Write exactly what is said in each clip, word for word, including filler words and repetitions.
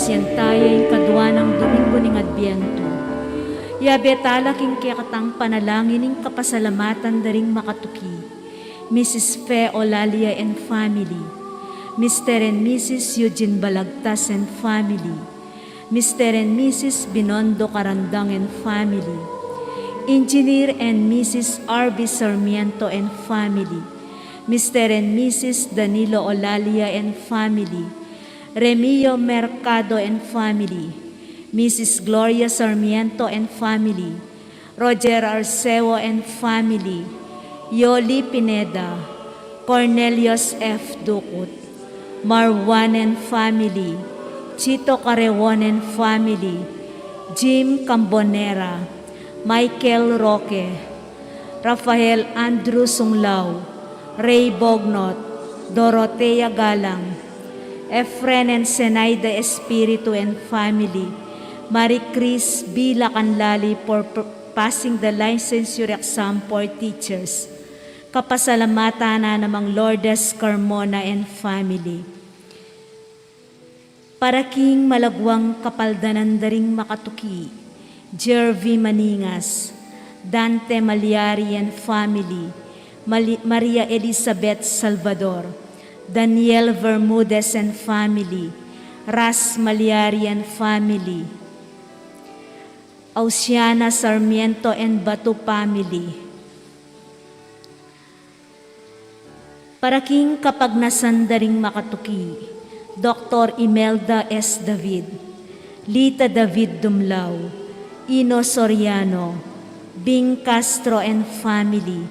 Susian taya ing kadua nang Domingo ning Adbientu. Yabe tala king kekatang panalangin ing kapasalamatan da ring makatuki. Misis Fe Olalia and family. Mister and Misis Eugene Balagtas and family. Mister and Misis Binondo Carandang and family. Engineer and Misis R B Sarmiento and family. Mister and Misis Danilo Olalia and family. Remio Mercado and family. Misis Gloria Sarmiento and family. Roger Arceo and family, Yoli Pineda, Cornelius F Ducut, Marwan and family, Chito Carreon and family, Jim Cambonera, Michael Roque, Rafael Andrew Sunglao, Ray Bognot, Dorotea Galang, Efren and Zenaida Espiritu and family, Marie Chris B Lacanlali for p-, passing the licensure exam for teachers. Kapasalamatan na namang Lourdes Carmona and family. Para king malagwang kapaldanan da ring makatuki, Jervy Maningas, Dante Maliari and family, Mali-, Maria Elizabeth Salvador, Daniel Bermudez and family, Ras Maliari and family, Ausiana Sarmiento and Batu family. Para king kapagnasan da ring makatuki, Doktor Imelda S David, Lita David Dumlao, Ino Soriano, Bing Castro and family,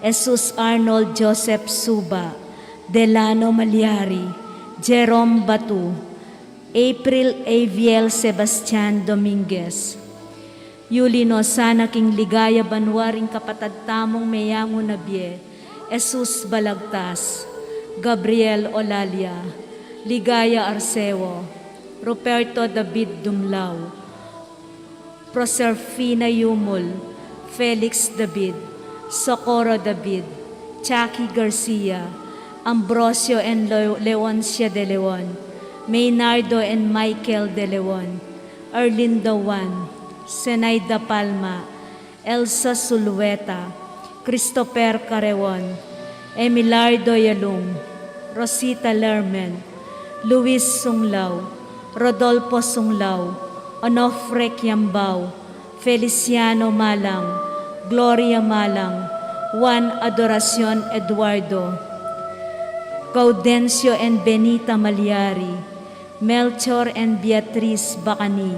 Jesus Arnold Joseph Suba, Delano Maliari, Jerome Batu, April Aviel Sebastian Dominguez. Yuli no sana king ligaya banua ring kapatad tamung meyangu na bie, Jesus Balagtas, Gabriel Olalia, Ligaya Arceo, Ruperto David Dumlao, Proserfina Yumul, Felix David, Socorro David, Jackie Garcia, Ambrosio and Leo-, Leoncia de Leon, Maynardo and Michael de Leon, Erlinda Juan, Zenaida Palma, Elsa Sulueta, Christopher Careon, Emilardo Yalung, Rosita Lermen, Luis Sunglao, Rodolfo Sunglao, Onofre Kiambao, Feliciano Malang, Gloria Malang, Juan Adoracion Eduardo, Gaudencio and Benita Maliari, Melchor and Beatriz Bacani,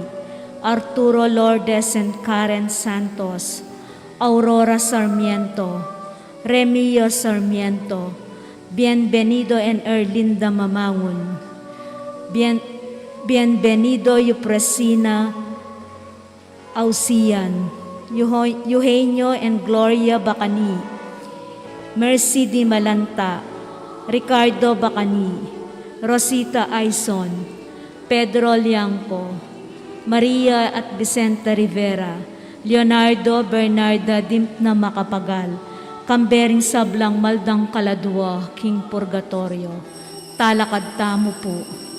Arturo Lourdes and Karen Santos, Aurora Sarmiento, Remio Sarmiento, Bienvenido and Erlinda Mamangun, Bien-, Bienvenido Eupresina Ausian, Euho-, Eugenio and Gloria Bacani, Mercy Di Malanta, Ricardo Bacani, Rosita Aison, Pedro Liangco, Maria at Vicente Rivera, Leonardo Bernarda Dimpna Macapagal, kambe ring sablang maldang kaladua king purgatorio. Talakad tamu pu.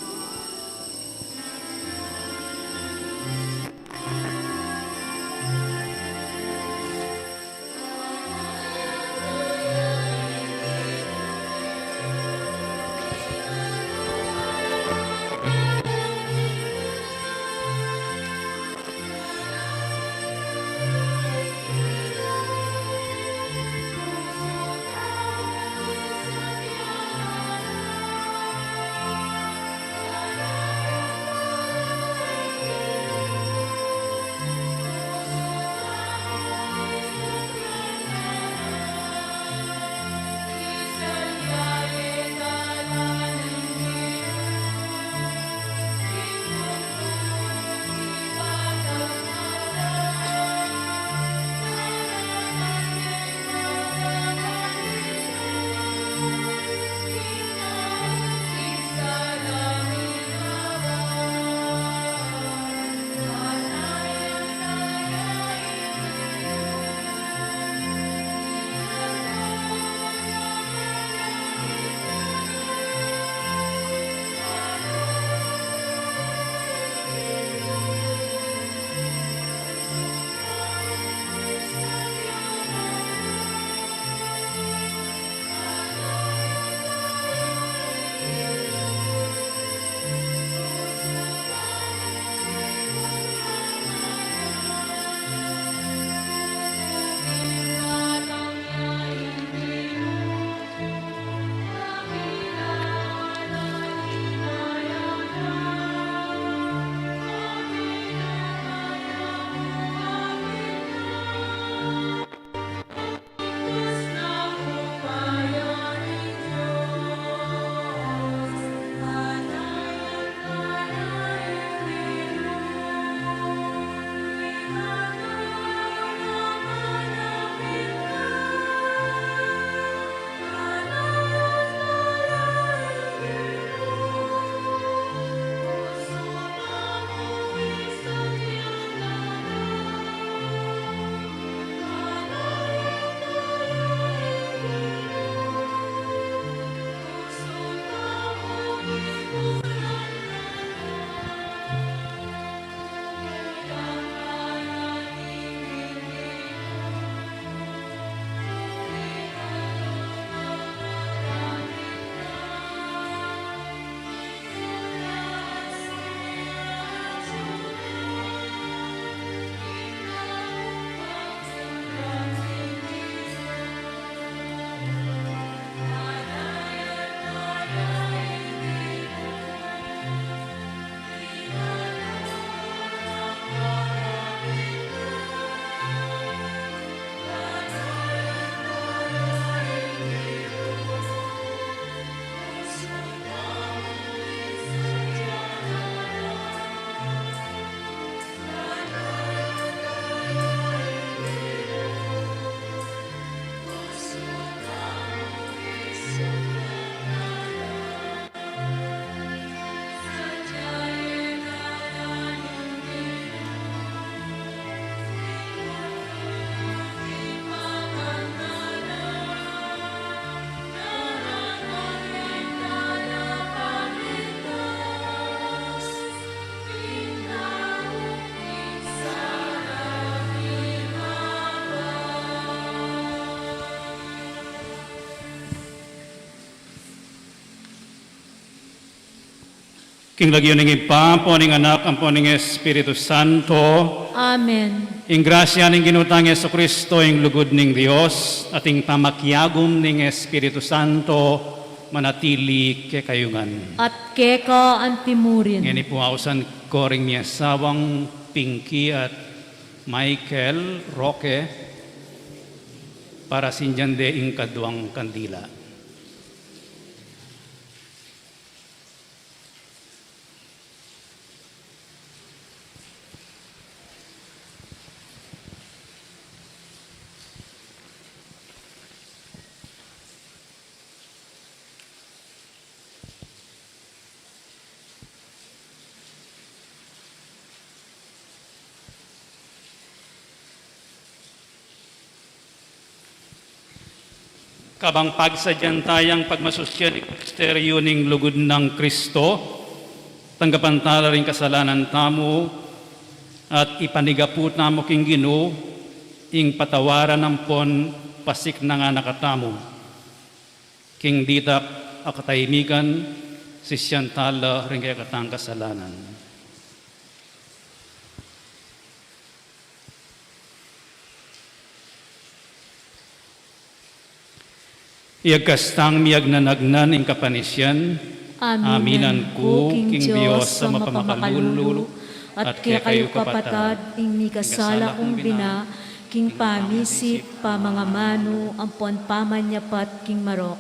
King lagyu ning Ibpa, ampo ning Anak, ampo ning Espiritu Santo. Amen. Ing grasya ning Ginu tang Jesucristo, ing lugud ning Dios, at ing pamakiagum ning Espiritu Santo, manatili kekayu ngan. At keka antimurin. Ngeni pu ausan ko ring mi asawang Pinky at Michael Roque para sindian de ing kaduang kandila. Kabang pagsadyan taya ing pagmasusyan ning misteryu ning lugud nang Kristo, tanggapan tala ring kasalanan tamu at ipanigapu tamu king Ginu ing patawaran ampon pasiknangan na katamu. King ditak a katahimikan, sisian tala ring kekatang kasalanan. Iyagkas tang miyagnanagnan ing kapanisian, aminan ku king Dios a mapamakalulu, at kekayu kapatad, ing mikasala kung bina, king pamisip, pamangamanu, ampon pamanyapat king marok,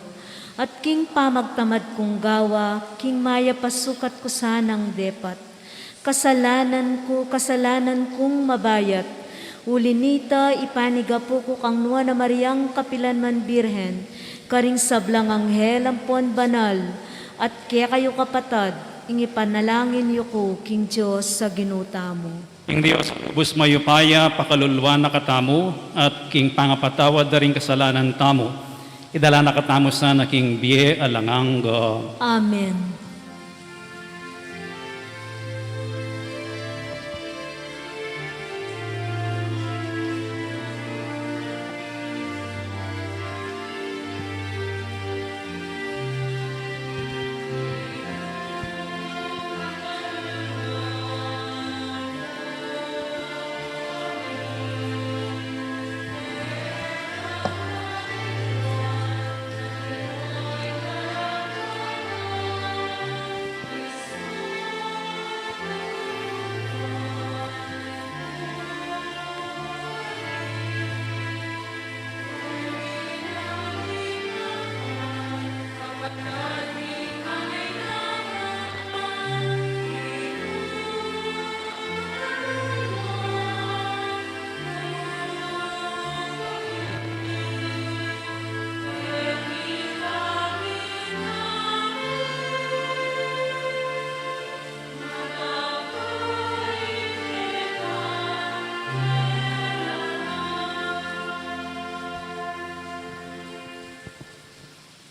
at king pamagtamad kung gawa, king mayap a sukat ku sanang depat. Kasalanan ku, kasalanan kung mabayat. Uli nita, ipanigapu ku kang Nuan a Mariang kapilan man Birhen, karing sablang anghel ampon banal, at kekayu kapatad, ing ipanalangin yu ku king Dios a Ginu tamu. Ing Dios a lubus mayupaya pakaluluan na katamu, at king pangapatawad da ring kasalanan tamu, idala na katamu sana king bie alang angga. Amen.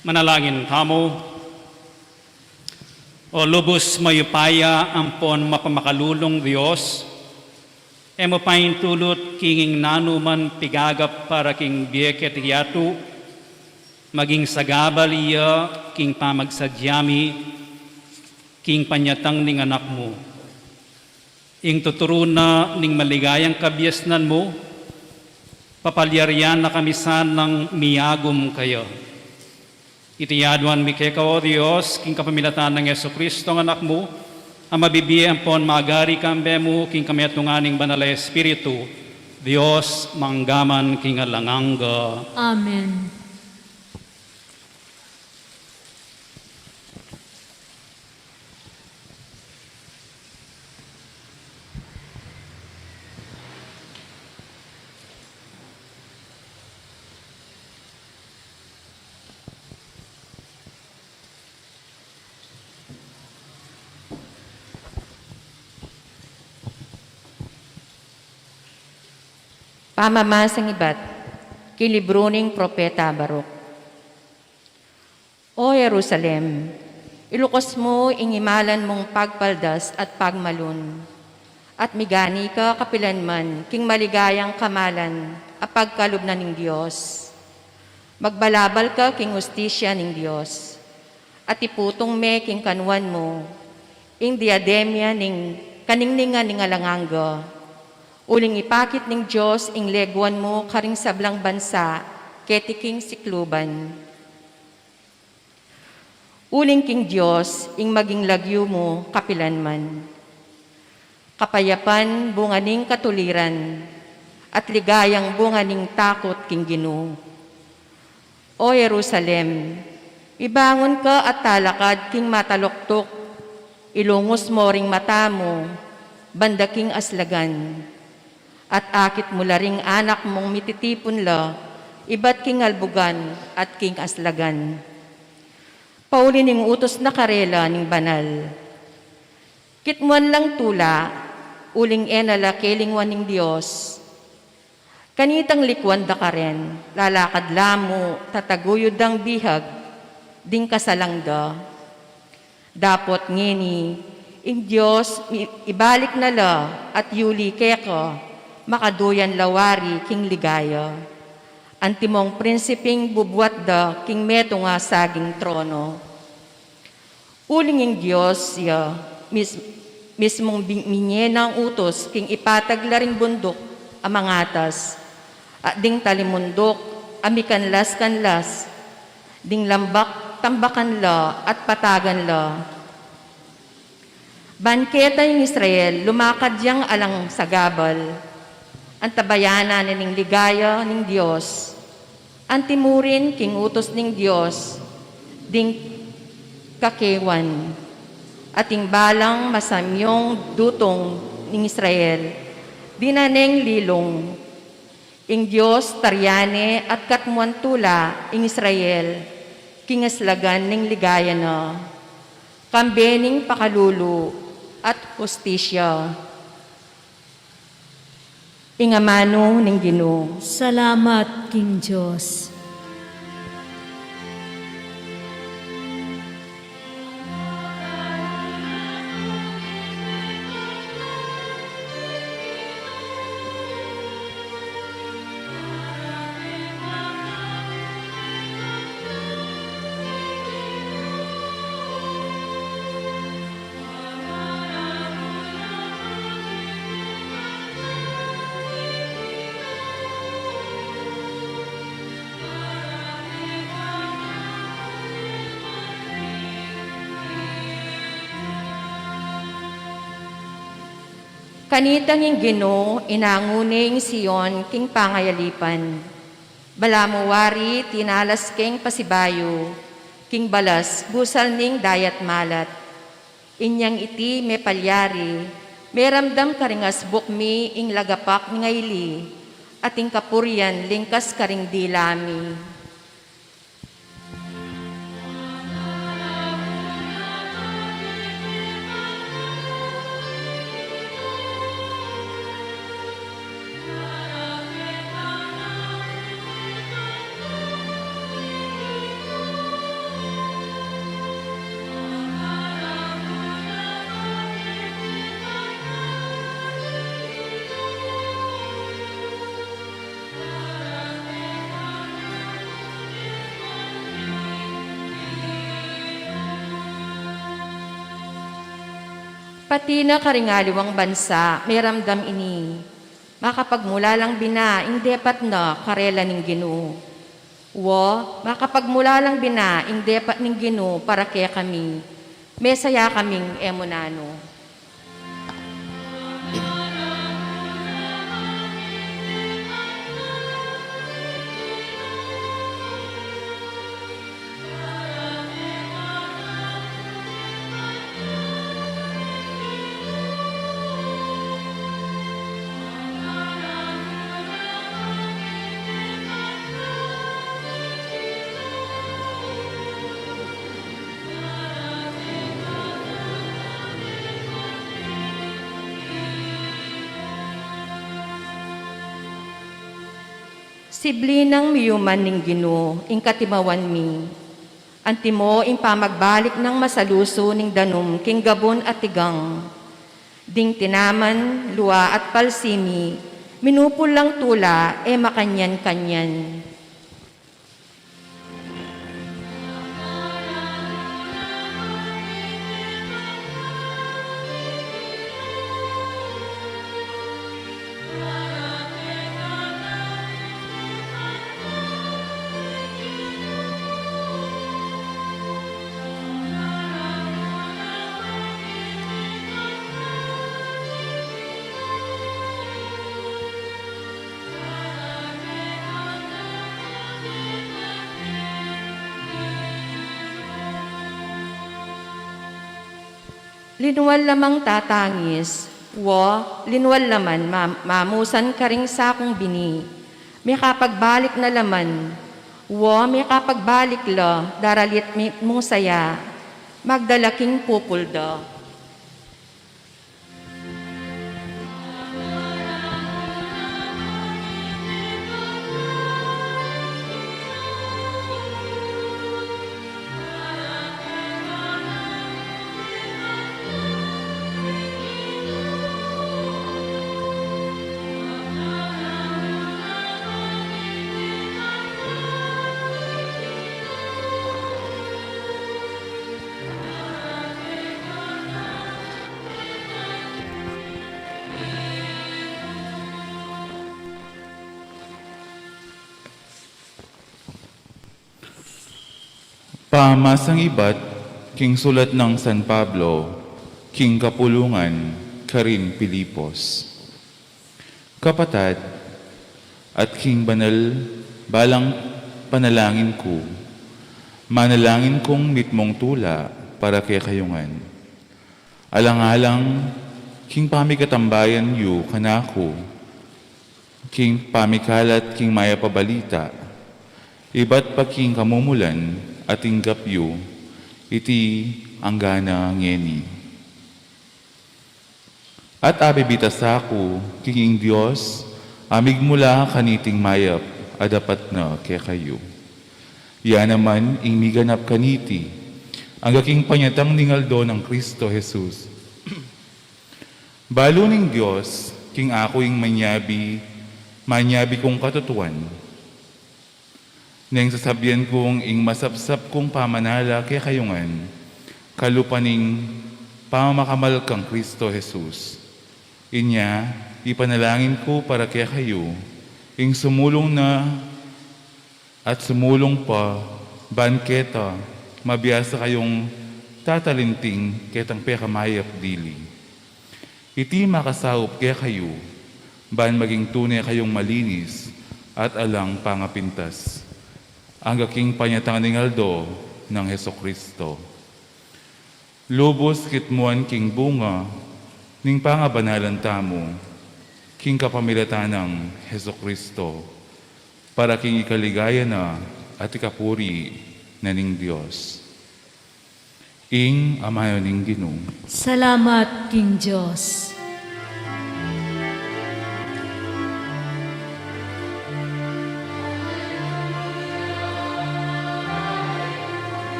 Manalangin tamu. O lubus mayupaya ampon mapamakalulung Dios, e mu paintulut king ing nanuman pigagap para king bie keti yatu, maging sagabal ya king pamagsadya mi king panyatang ning Anak mu. Ing tuturu na ning maligayang kabiasnan mu, papalyarian na kami sanang miagum kaya. Iti aduan mi keka, o Dios, king kapamilatan nang Jesucristo a Anak mu, a mabibie ampon magari kambe mu king kamiatungan ning Banal a Espiritu, Dios mangga man king alang angga. Amen. Pamamasang ibat king libru ning Propeta Baruch. O Jerusalem, ilukus mu ing imalan mung pagpaldas at pagmalun, at migani ka kapilanman king maligayang kamalan a pagkalub na ning Dios. Magbalabal ka king hustisya ning Dios, at iputung me king kanuan mu ing diadema ning kaningningan ning alang angga. Uling ipakit ning Dios ing leguan mu karing sablang bansa keti king sikluban. Uling king Dios ing maging lagyu mu kapilan man. Kapayapan bunga ning katuliran, at ligayang bunga ning takut king Ginu. O Jerusalem, mibangun ka at talakad king mataluktuk, ilungus mu ring mata mu banda king aslagan, at akit mu la ring anak mung mititipun la ibat king albugan at king aslagan. Pauli ning utus na karela ning banal. Kitmuan lang tula, uling e na la kelingwan ning Dios. Kanitang likuan da karen, lalakad la mu tataguyud dang bihag ding kasalang da. Dapot ngeni, ing Dios mi-, ibalik na la at yuli keka, makaduyan la wari king ligaya. Antimong prinsiping bubuat da king metung a saging trono. Uling ing Dios ya mis-, mismung bi-, minye nang utus king ipatag la ring bunduk a mangatas, at ding talimunduk a mikanlas-kanlas, ding lambak tambakan la at patagan la. Ban keta ing Israel lumakad yang alang sagabal, antabayanan na ning ligaya ning Dios. Antimurin king utus ning Dios ding kakewan, at ing balang masamyung dutung ning Israel, dinan neng lilung. Ing Dios tarian ne at katmuan tula ing Israel king aslagan ning ligaya na, kambe ning pakalulu at hustisya. Ing amanu ning Ginu. Salamat king Dios. Kanitang ing Ginu inangu ne ing Sion king pangayalipan. Balamu wari tinalas keng pasibayu king balas busal ning dayat malat. Inyang iti mepalyari, meramdam karing asbuk mi ing lagapak ning aili, at ing kapurian lingkas karing dila mi. Pati na karing aliwang bansa meramdam ini. Makapagmulalang bina ing depat na karela ning Ginu. Wa, makapagmulalang bina ing depat ning Ginu para kekami. Mesaya kaming e mu nanu. Sibli nang miyuman ning Ginu ing katimawan mi. Antimo ing pamagbalik nang masalusu ning danum king gabun a tigang. Ding tinaman, lua at palsi mi, minupul lang tula, e makanyan-kanyan. Linwal la mang tatangis, wa, linwal la man ma-, mamusan karing sakung bini. Mikapagbalik na la man, wa, mikapagbalik la, daralit mi-, mung saya, magdala king pupul da. Pamasang ibat king sulat nang San Pablo king kapulungan karin Filipos. Kapatad, at king banal balang panalangin ku, manalangin kung mitmung tula para kekayu ngan. Alang-alang king pamikatambayan yu kanaku, king pamikalat king mayap a balita, ibat pa king kamumulan a tinggap yu, iti anggana ngeni. At abibitasa ku king ing Dios a migmula kaniting mayap a dapat na kekayu. Ya naman ing miganap kaniti, angga king panyatang ning aldo nang Kristo Jesus. Balu ning Dios, king aku ing manyabi, manyabi kung katutuan. Neng sasabian kung ing masapsap kung pamanala kekayu ngan, kalupa ning pamamakamal kang Kristo Jesus. Inya, ipanalangin ku para kekayu, ing sumulung na at sumulung pa, ban keta, mabiasa kayung tatalinting ketang pekamayap dili. Iti makasaup kekayu, ban maging tune kayung malinis at alang pangapintas, angga king panyatang ning aldo nang Jesucristo. Lubus kitmuan king bunga ning pangabanalan tamu, king kapamilatan nang Jesucristo, para king ikaligaya na at ikapuri na ning Dios. Ing amanu ning Ginu. Salamat king Dios.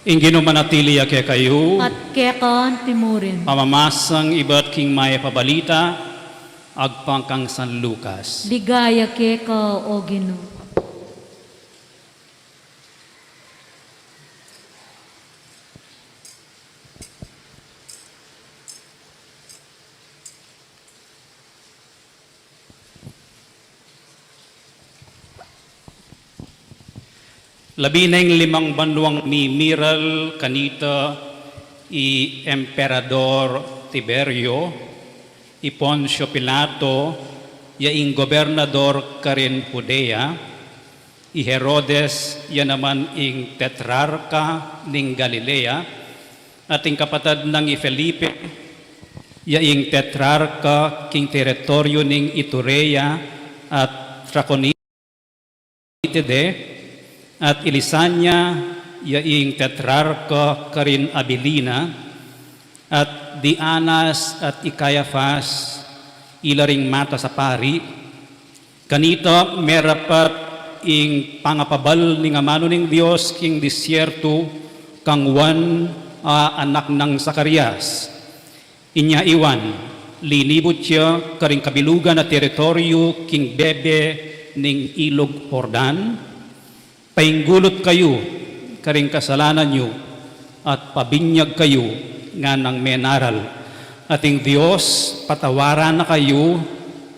Ing Ginu manatili ya kekayu. At keka antimurin. Pamamasang ibat king mayap a balita agpang kang San Lucas. Ligaya keka, O Ginu. Labi neng limang banuang mimiral kanita i Emperador Tiberio, i Poncio Pilato, ya ing gobernador karin Judea, i Herodes, ya naman ing tetrarka ning Galilea, at ing kapatad nang i Felipe, ya ing tetrarka king teritoryu ning Iturea at Trakonite de, at i Lisania, ya ing tetrarka karin Abilina, at di Anas at i Caiafas, ila ring matas a pari. Kanita merapat ing pangapabal ning amanu ning Dios king disyertu kang Juan a anak nang Zacarias. Inya i Juan, linibut ya karing kabilugan a teritoryu king bebe ning ilug Jordan, "Painggulut kayu karing kasalanan yu, at pabinyag kayu," nganang menaral, "at ing Dios patawaran na kayu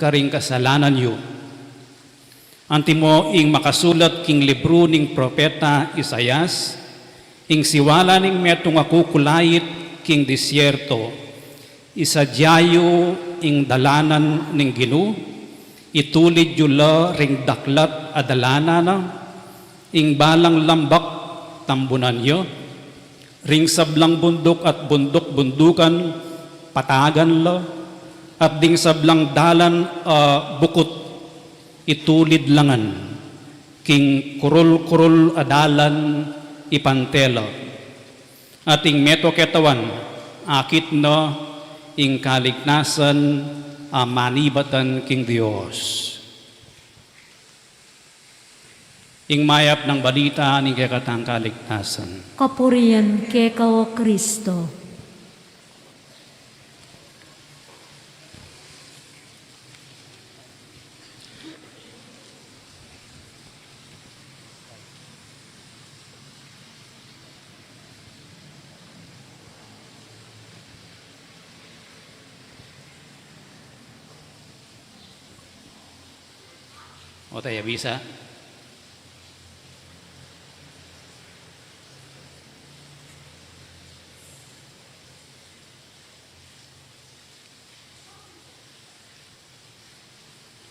karing kasalanan yu." Antimo ing makasulat king libru ning propeta Isaias, ing siwala ning metung a kukulait king disyerto, "Isadia yu ing dalanan ning Ginu, itulid yu la ring daklat a dalanan na, ing balang lambak tambunan yu, ring sablang bunduk at bunduk-bundukan patagan la, at ding sablang dalan a bukut itulid la ngan, king kurul-kurul a dalan ipante la. At ing metung a ketawan, akit na ing kaligtasan a manibatan king Dios." Ing mayap a balita ning kekatang kaligtasan. Kapurian keka, O Kristo. O, tayo bisa.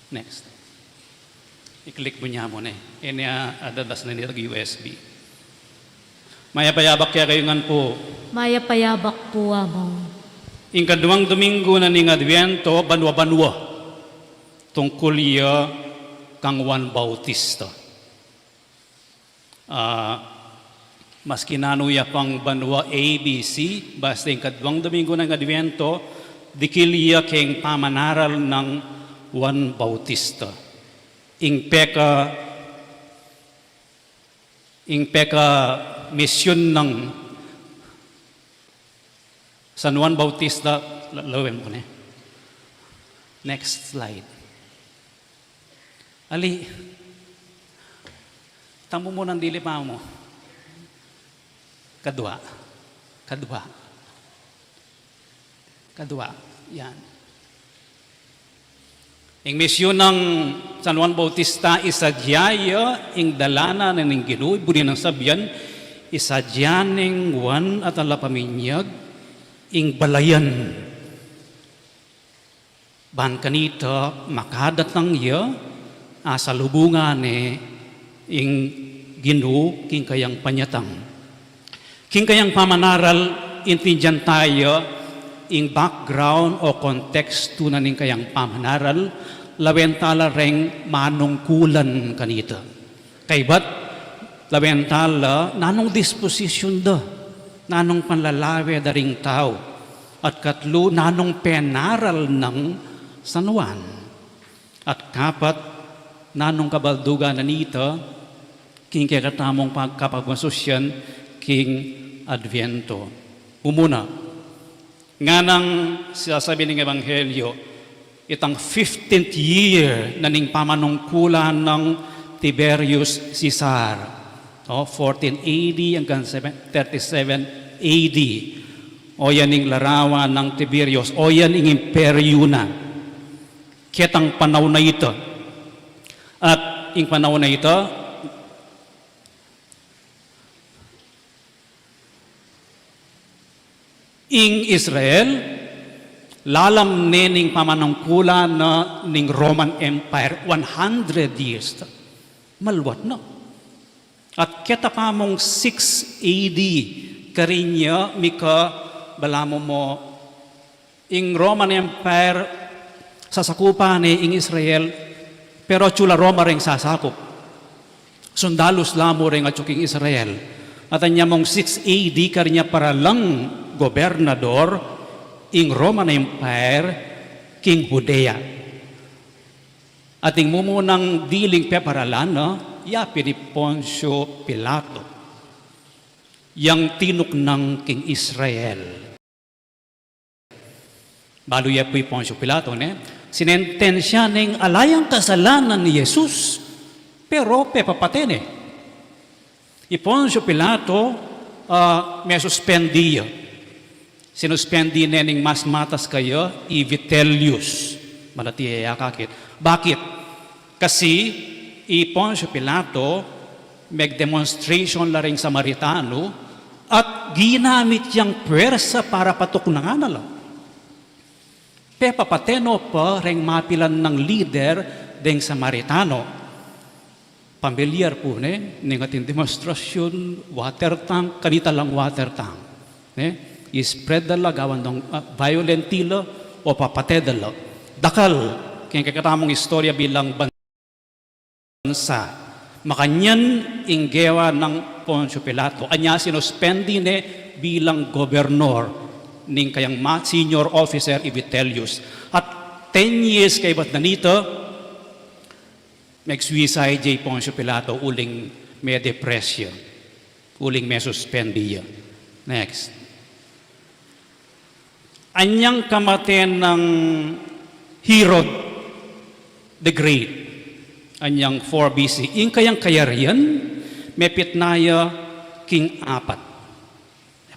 Next. I-click mu nya mu ne. Ini a, adalas na nila U S B. Mayap a yabak kekayu ngan pu. Mayap a yabak pu, Among. Ing kaduang Domingo na ning Adviento, banua-banua. Tungkul ya kang Juan Bautista. Ah, maski nanu ya pang banua A B C, basta ing kaduang Domingo nang Adviento, dikil ya keng pamanaral nang Juan Bautista. Ing peka, ing peka misyun nang San Juan Bautista, la-, lawen mu ne. Next slide. Ali, tamu mu nang dili pa mu. Kadua. Kadua. Kadua. Yan. Ing misyun nang San Juan Bautista, isadia ya ing dalanan ning Ginu, buri nang sabian, isadia neng Juan a Talapaminyag ing balayan. Ban kanita makadatang ya a salubungan ne ing Ginu king kayang panyatang. King kayang pamanaral, intindian taya ing background o kontekstu na ning kayang pamanaral, lawen tala reng manungkulan kanita. Kaybat, lawen tala nanung disposisyun da, nanung panlalawe da ring tau, at katlu, nanung penaral nang San Juan. At kapat, nanung kabaldugan na nita king kekatamung pagkapagmasusyan king Adviento. Mumuna, nganang sasabi ning Ebanghelyo, itang fifteenth year na ning pamanungkulan nang Tiberius Caesar. O, fourteen A D hanggang seven, thirty-seven A D. O, yan ing larawan nang Tiberius. O, yan ing imperyu na. Ketang panaun a ita. At ing panaun a ita, ing Israel, lalam ne ning pamanungkulan na ning Roman Empire, one hundred years. Maluat na. At keta pamung six A D, karin ya mika balamu mo ing Roman Empire, sasakupan ne ing Israel, Pero atyu la Roma reng sasakup. Sundalus la mu reng atyu king Israel. At anya mung six A D, karin ya paralang gobernador ing Roman Empire king Judea. At ing mumunang diling peparalan na, ya pin i Poncio Pilato, yang tinuknang king Israel. Balu ya pu i Poncio Pilato, ne? Sinentensya neng ala yang kasalanan i Jesus, pero pepapate ne. I Poncio Pilato, ah, mesuspendi ya. Sinuspendi ne ning mas matas kaya, i Vitellius. Malati ya akakit. Bakit? Kasi i Poncio Pilato, meg-demonstration la reng Samaritano, at ginamit yang pwersa para patuknangan na la. Pepapate no pa reng mapilan nang lider deng Samaritano. Pamilyar pu ne ning ating demonstrasyon, water tank, kanita lang water tank. Ne? I-spread da la, gawan dang, ah, violent la, o papate da la. Dakal, keng kekatamung istorya bilang bansa. Makanyan ing gewa nang Poncio Pilato. Anya sinuspendi ne bilang gobernor ning kayang ma-, senior officer i Vitellius. At ten years kaybat na nita, meg-suicide ya i Poncio Pilato uling me-depress ya, uling mesuspendi ya. Next. Anyang kamate nang Herod the Great, anyang four B C, ing kayang kayarian, mepitna ya king apat.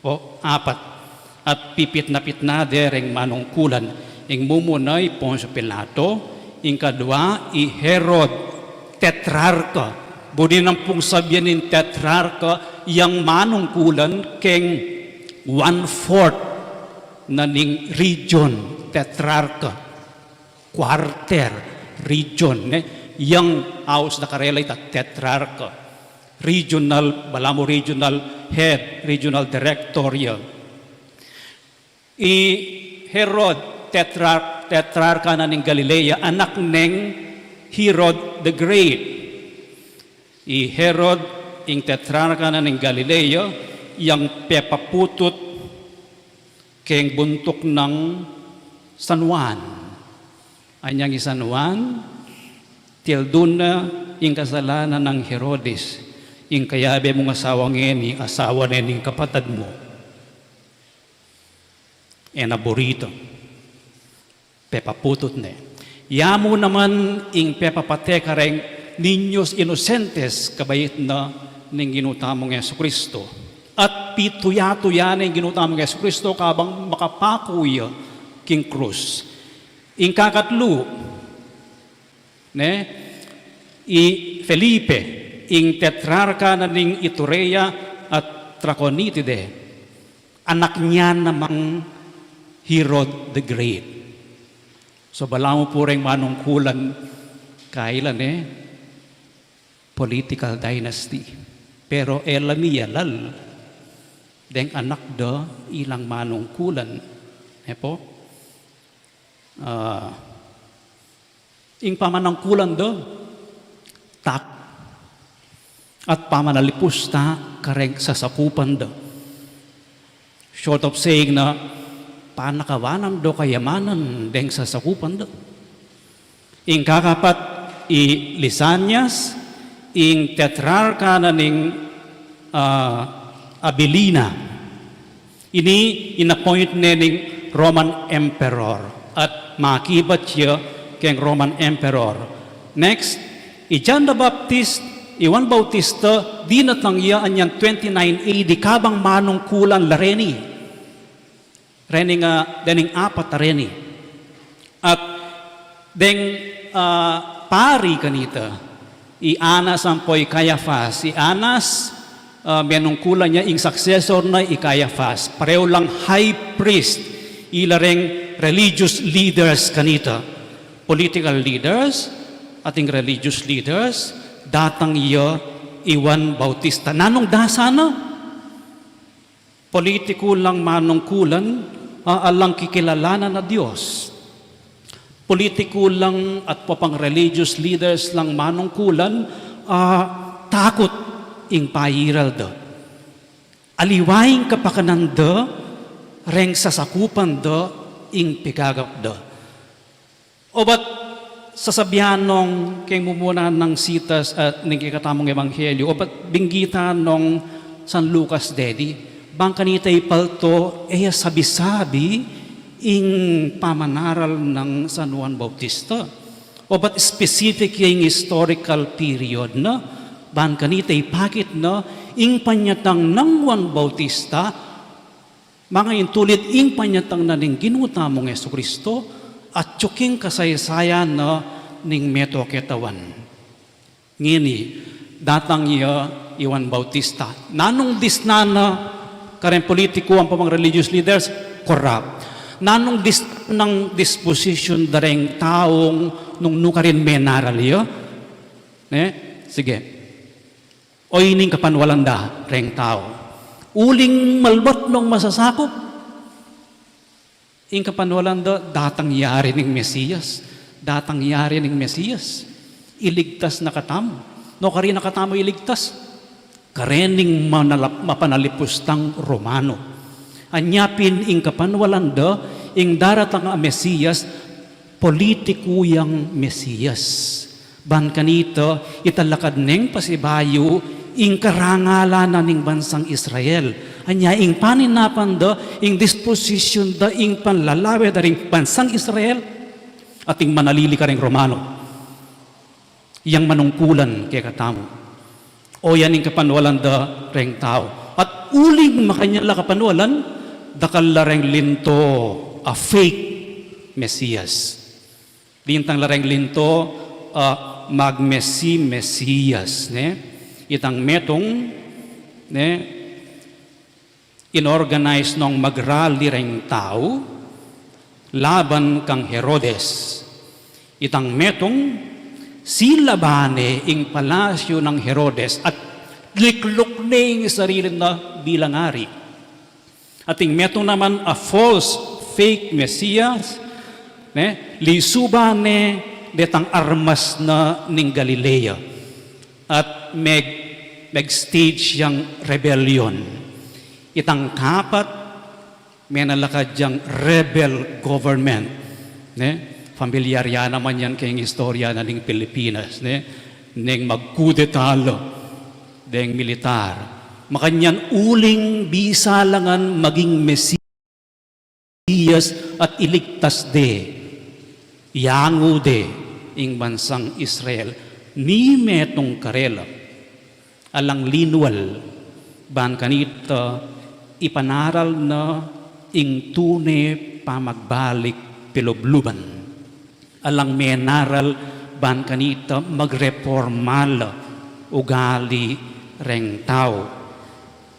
Po, apat. At pipitna-pitna de reng manungkulan. Ing mumuna i Poncio Pilato, ing kadua i Herod Tetrarka. Buri nang pung sabyan ing tetrarka, yang manungkulan keng one-fourth na ning region, tetrarka. Quarter, region, ne? Yang aus da karela ita tetrarka. Regional, balamu regional head, regional director ya. I Herod, tetra-, tetrarka na ning Galilea, anak neng Herod the Great. I Herod, ing tetrarka na ning Galilea, yang pepaputut keng buntuk nang San Juan. Anyang i San Juan, tildun na ing kasalanan nang Herodes, ing kayabe mung asawa ngeni, asawa ne ning kapatad mu. E na buri ita. Pepaputut ne. Ya mu naman ing pepapate kareng niños inocentes, kabait na ning Ginu tamung Jesucristo. At pituya-tuya ne ing Ginu tamung Jesucristo kabang makapaku ya king krus. Ing kakatlu, ne, i Felipe, ing tetrarka na ning Iturea at Traconitide, anak ne namang Herod the Great. So, balamu pu reng manungkulan, kaila ne, political dynasty. Pero e la miyalal deng anak da ilang manungkulan. E po? Ah, ing pamanungkulan da, tak-, at pamanalipus da kareng sasakupan da. Short of saying na panakawanan da kayamanan deng sasakupan da. Ing kakapat i Lisanias, ing tetrarka na ning, ah, Abilina. Ini in-appoint ne ning Roman Emperor at makibat ya keng Roman Emperor. Next, i John the Baptist, i Juan Bautista, dinatang ya anyan twenty-nine A D, kabang manungkulan la reni. Reni nga, dening apat a reni. At deng, ah, pari kanita, i Anas ampo i Caiaphas. I Anas, ah, menungkulan ya, ing successor na i Caiaphas. Pareho lang high priest, ila reng religious leaders kanita. Political leaders, ating religious leaders, datang ya i Juan Bautista. Nanung dasa na? Politiku lang manungkulan, a, alang kikilalanan a Dios. politiku lang at papang religious leaders lang manungkulan, ah, takut ing pairal da. Aliwa ing kapakanan da, reng sasakupan da, ing pigagap da. Obat sasabian nong keng mumuna nang sitas at ning kekatamung ebanghelyo, obat binggitan nong San Lucas dedi, bang kanita ipalto, e ya sabi-sabi ing pamanaral nang San Juan Bautista. Obat specific ya ing historical period na, bang kanita ipakit na ing panyatang nang Juan Bautista, manga intulid ing panyatang na ning Ginu tamung Jesucristo, at king kasaysayan na ning meto ketawan. Ngeni, datang ya i Juan Bautista. Nanung disnan na kareng politiku ampong religious leaders, corrupt. Nanung disnan nang disposition da reng taung nung nu karin menaral ya? Ne? Sige. O ining kapanwalan da reng tau. Uling malbat nong masasakup, ing kapanwalan da, datang yari ning Mesias, datang yari ning Mesias. Iligtas na katamu. No karin na katamu iligtas? Karening manalap-, mapanalipustang Romano. Anya pin ing kapanwalan da, ing daratang a Mesias, politiku yang Mesias. Ban kanita, italakad neng pasibayu ing karangalan na ning bansang Israel. Anya ing paninapan da, ing disposition da, ing panlalawe da ring bansang Israel, at ing manalili kareng Romano. Yang manungkulan kekatamu. O yan ing kapanwalan da reng tau. At uling makanyan la kapanwalan, dakal la reng linto a fake Mesias. Lintang la reng linto a magmesi-Mesias, ne? Itang metung, ne? Inorganize nong magrali reng tau laban kang Herodes. Itang metung, silaban ne ing palasyu nang Herodes at likluk ne ing sarili na bilang ari. At ing metung naman a false, fake Mesias, ne, lisuban ne detang armas na ning Galilea at meg-, meg-stage yang rebellion. Itang kapat, menalakad yang rebel government, ne? Familiar ya naman yan keng istorya na ning Pilipinas, ne? Neng magkudeta la deng militar. Makanyan uling bisa la ngan maging Mesias at iligtas de. Iyangu de ing bansang Israel. Ni metung karela. Alang linwal, ban kanita ipanaral na ing tune pamagbalik pilubluban. Alang menaral, ban kanita magreporma la ugali reng tau.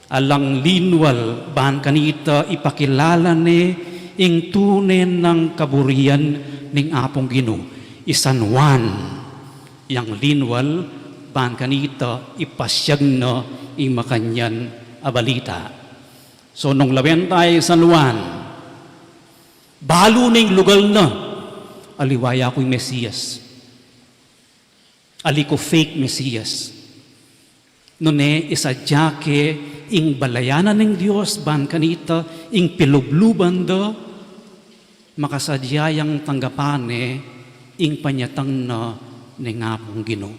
Alang linwal, ban kanita ipakilala ne ing tune nang kaburian ning Apung Ginu, i San Juan. Yang linwal, ban kanita ipasiag na ing makanyan a balita. So, nung lawen da i San Juan, balu ne ing lugal na, aliwa ya ku ing Mesias. Ali ku fake Mesias. Nune, isadya ke ing balayan na ning Dios, ban kanita ing pilubluban da, makasadya yang tanggapan ne ing panyatang na ning Apung Ginu.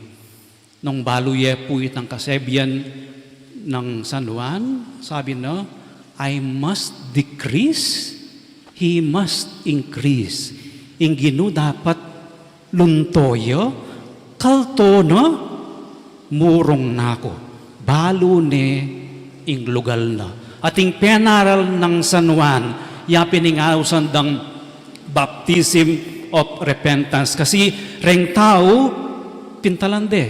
Nung balu ye pu itang kasebian nang San Juan, sabi na, "I must decrease, he must increase." Ing Ginu dapat lunto ya, kalto na, murung na ku. Balu ne ing lugal na. At ing penaral nang San Juan, ya pin ing ausan dang baptism of repentance. Kasi reng tau, pintalan de.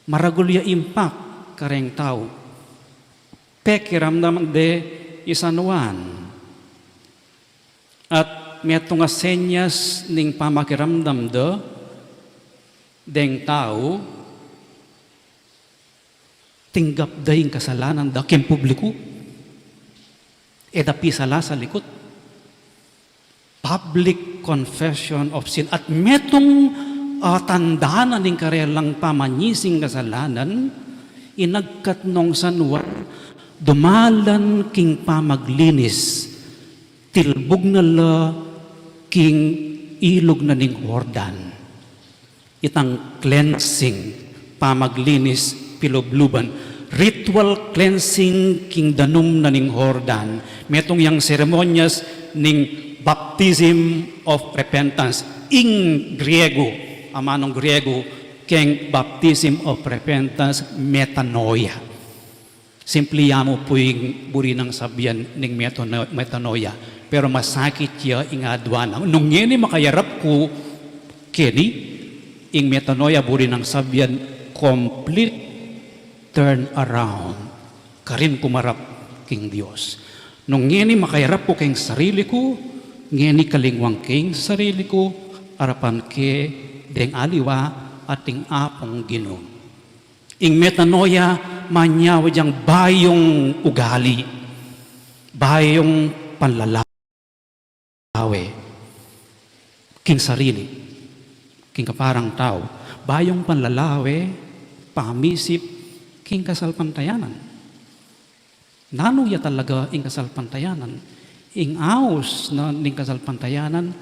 Maragul ya impact kareng tau. Pekiramdaman de i San Juan. At metung a senyas ning pamakiramdam da deng tau, tinggap da ing kasalanan da king publiku. E da pisala sa likut. public confession of sin. At metung, ah, tanda na ning karelang pamanyising kasalanan, inagkat nong San Juan, dumalan king pamaglinis, tilbug na la king ilug na ning Jordan. Itang cleansing, pamaglinis, pilubluban, ritual cleansing king danum na ning Jordan. Metung yang seremonyas ning baptism of repentance. Ing Griego, amanung Griego, keng baptism of repentance, metanoia. Simple ya mu pu ing buri nang sabian ning metano-, metanoia. Pero masakit ya ing aduan nang. Nung ngeni makayarap ku keni, ing metanoia buri nang sabian complete turn around. Karin kumarap king Dios. Nung ngeni makayarap ku king sarili ku, ngeni kalingwan king sarili ku, arapan ke deng aliwa at ding Apung Ginu. Ing metanoia, manyawad yang bayung ugali, bayung panlalawe king sarili, king kaparang tau, bayung panlalawe, pamisip king kasalpantayanan. Nanu ya talaga ing kasalpantayanan? Ing aus na ning kasalpantayanan,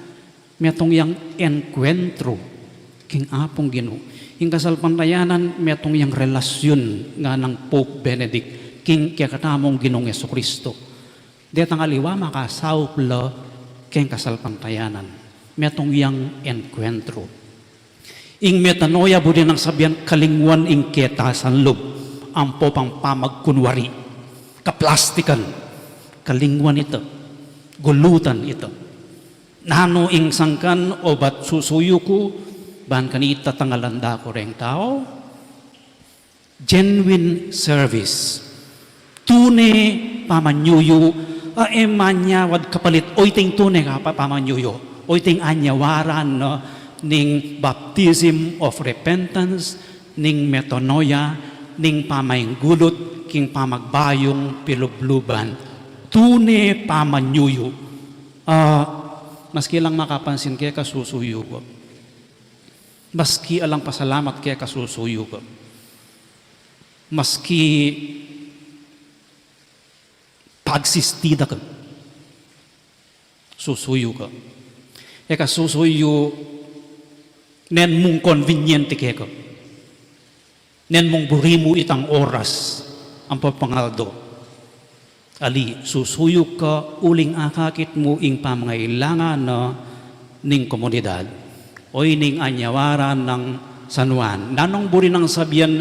metung yang enkuentro king Apung Ginu. Ing kasalpantayanan, metung yang relasyun, nganang Pope Benedict, king kekatamung Ginung Jesucristo. Detang aliwa makasaup la king kasalpantayanan. Metung yang enkuentro. Ing metanoia buri nang sabian kalingwan ing ketasan lub, ampo pang pamagkunwari, kaplastikan, kalingwan ita, gulutan ita. Nanu ing sangkan obat susuyu ku, ban kanita tangalan da ku reng tau? Genuine service. Tune pamanyuyu, a, e manyawad kapalit, o iting tune ka pa-, pamanyuyu, o iting anyawaran, no, ning baptism of repentance, ning metanoia, ning pamainggulut, king pamagbayung pilubluban. Tune pamanyuyu. A, maski lang makapansin keka, susuyu ku. Maski alang pasalamat keka, susuyu ku. Maski pagsistida ka, susuyu ka. E ka susuyu nen mung konbinyente keka, nen mung buri mu itang oras ampo pangaldo. Ali, susuyu ka uling akakit mu ing pamangailangan na ning komunidad o ining anyawaran nang San Juan. Nanung buri nang sabian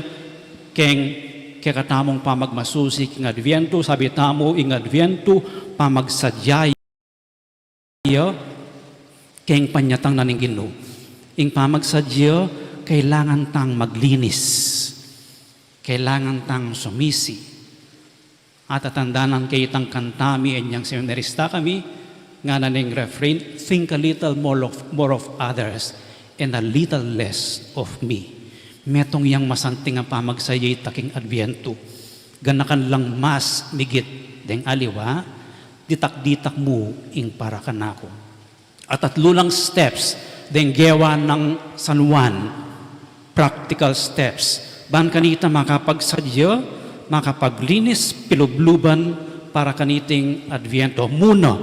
keng kekatamung pamagmasusi king Adviento? Sabi tamu, ing Adviento, pamagsadya ya keng panyatang na ning Ginu. Ing pamagsadya, kailangan tang maglinis. Kailangan tang sumisi. Atatandanan ke itang kanta mi inyang seminarista kami, ngana ning refrain, "Think a little more of, more of others and a little less of me." Metung yang masanting a pamagsadya ita king Adviento. Ganakan lang mas migit deng aliwa, ditak-ditak mu ing para kanaku. At tatlu lang steps deng gewa nang San Juan, practical steps, ban kanita makapagsadya, makapaglinis, pilubluban para kaniting Adviento. Muna,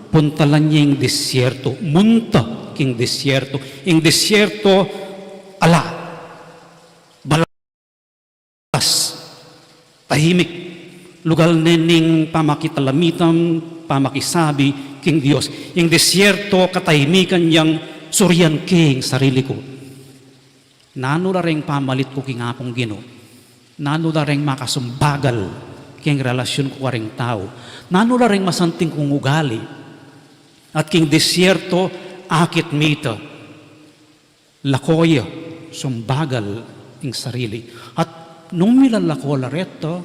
puntalan ya ing disyerto, munta king disyerto. Ing disyerto, ala, balas, tahimik, lugal ne ning pamakitalamitan, pamakisabi king Dios. Ing disyerto, katahimikan yang surian ke ing sarili ku. Nanu la reng pamalit ku king Apung Ginu? Nanu la reng makasumbagal king relasyun ku karing tau? Nanu la reng masanting kung ugali? At king disyerto, akit mi ita. Lako ya, sumbagal ing sarili. At nung milalako la reta,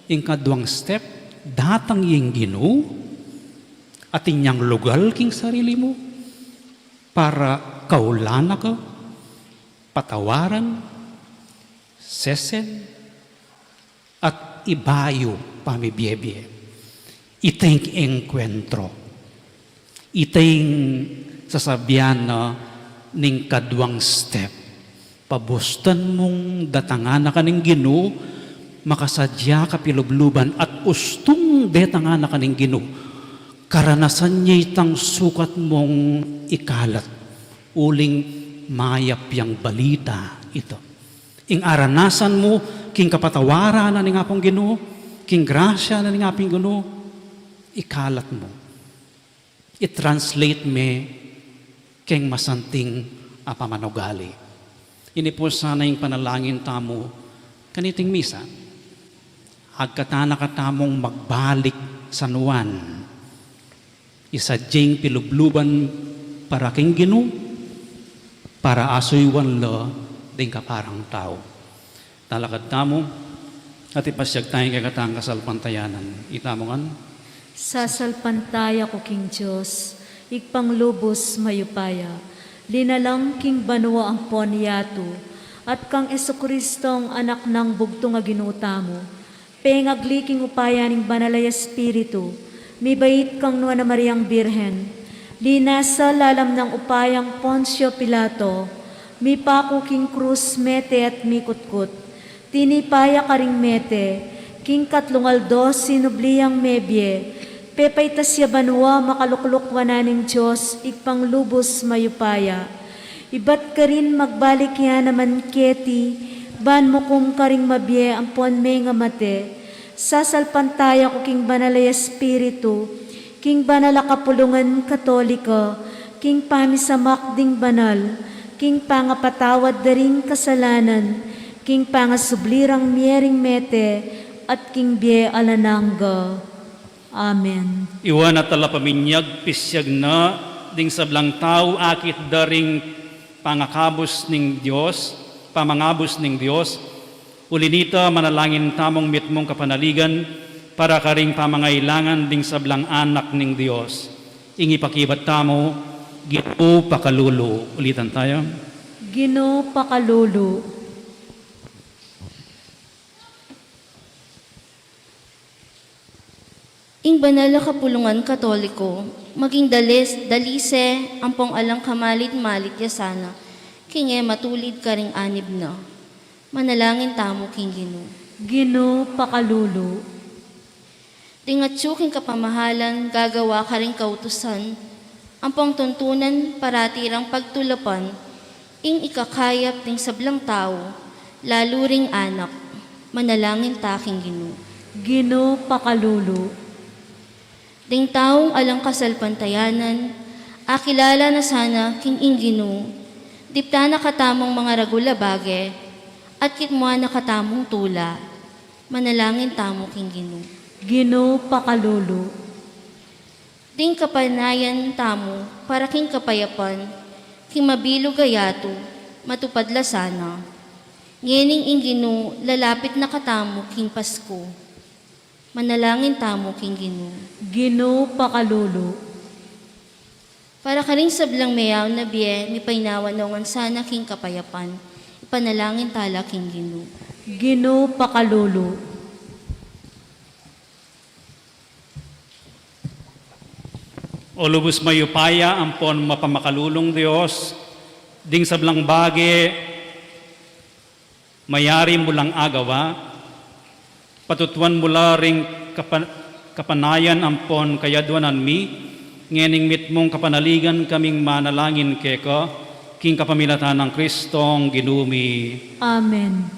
ing kaduang step, datang ya ing Ginu, atin yang lugal king sarili mu, para kaulan na ka, patawaran, sesen, at ibayu pamibiebie. Ita ing engkwentro. Ita ing sasabian na ning kaduang step. Pabustan mung datangan na ka ning Ginu, makasadya ka pilubluban at ustung datangan na ka ning Ginu. Karanasan ya itang sukat mung ikalat. Uling mayap yang balita ita. Ing aranasan mu, king kapatawaran na ning Apung Ginu, king grasya na ning Apung Ginu, ikalat mu. I-translate me keng masanting a pamanugali. Ini pu sana ing panalangin tamu kaniting misa. Agkatan na katamung magbalik San Juan. Isadya ing pilubluban para king Ginu, para asuyuan la ding kaparang tau. Talakad tamu, at ipasiag taya ing kekatang kasalpantayanan. Itamu ngan. Sasalpantaya ku king Dios, Ibpang lubus mayupaya, linalang king banua ampon yatu, at kang Jesucristong Anak nang bugtung a Ginu tamu, pengagli king upaya ning Banal a Espiritu, mibait kang Nuan a Mariang Birhen, linasa lalam nang upayang Poncio Pilato, mipaku king krus, mete at mikutkut, tinipa ya karing mete, king katlung aldo sinubli yang mebie, pepaitas ya banua makalukluk wanan ning Dios, Ibpang lubus mayupaya. Ibat karin magbalik ya naman keti, ban mukum karing mabie ampon mengamate. Sasalpantaya ku king Banal a Espiritu, king banal a kapulungan Katolika, king pamisamak ding banal, king pangapatawad da ring kasalanan, king pangasubli rang mie ring mete, at king bie alang angga. Amen. Iwa na tala paminyag, pisyag na ding sablang tau akit da ring pangakabus ning Dios, pamangabus ning Dios. Uli nita, manalangin tamung mitmung kapanaligan para karing pamangailangan ding sablang anak ning Dios. Ing ipakibat tamu, Ginu pakalulu. Ulitan taya. Ginu pakalulu. Ing banal a kapulungan Katoliko, maging dalis, dalise, ampong alang kamalit-malit ya sana, king e matulid karing anib na. Manalangin tamu king Ginu. Ginu pakalulu. Ding atyu king kapamahalan gagawa karing kautusan, ampong tuntunan parati rang pagtulapan, ing ikakayap ding sablang tau, lalu ring anak, manalangin ta king Ginu. Ginu pakalulu. Ding taung alang kasalpantayanan, akilala na sana king ing Ginu, dipta na katamung mangaragul a bage, at kitmuan na katamung tula, manalangin tamu king Ginu. Ginu pakalulu. Ding kapanayan tamu para king kapayapan, king mabilug a yatu, matupad la sana. Ngening ing Ginu lalapit na katamu king Pasku. Manalangin tamu king Ginu. Ginu pakalulu. Para karing sablang meyaun a bie, mipainawa no ngan sana king kapayapan. Ipanalangin tala king Ginu. Ginu pakalulu. O lubus mayupaya ampon mapamakalulung Dios, ding sablang bage mayari mu lang agawa, patutuan mu la ring kapa-, kapanayan ampon kayadwanan mi, ngening mitmung kapanaligan kaming manalangin keka, king kapamilatan nang Kristong Ginu mi. Amen.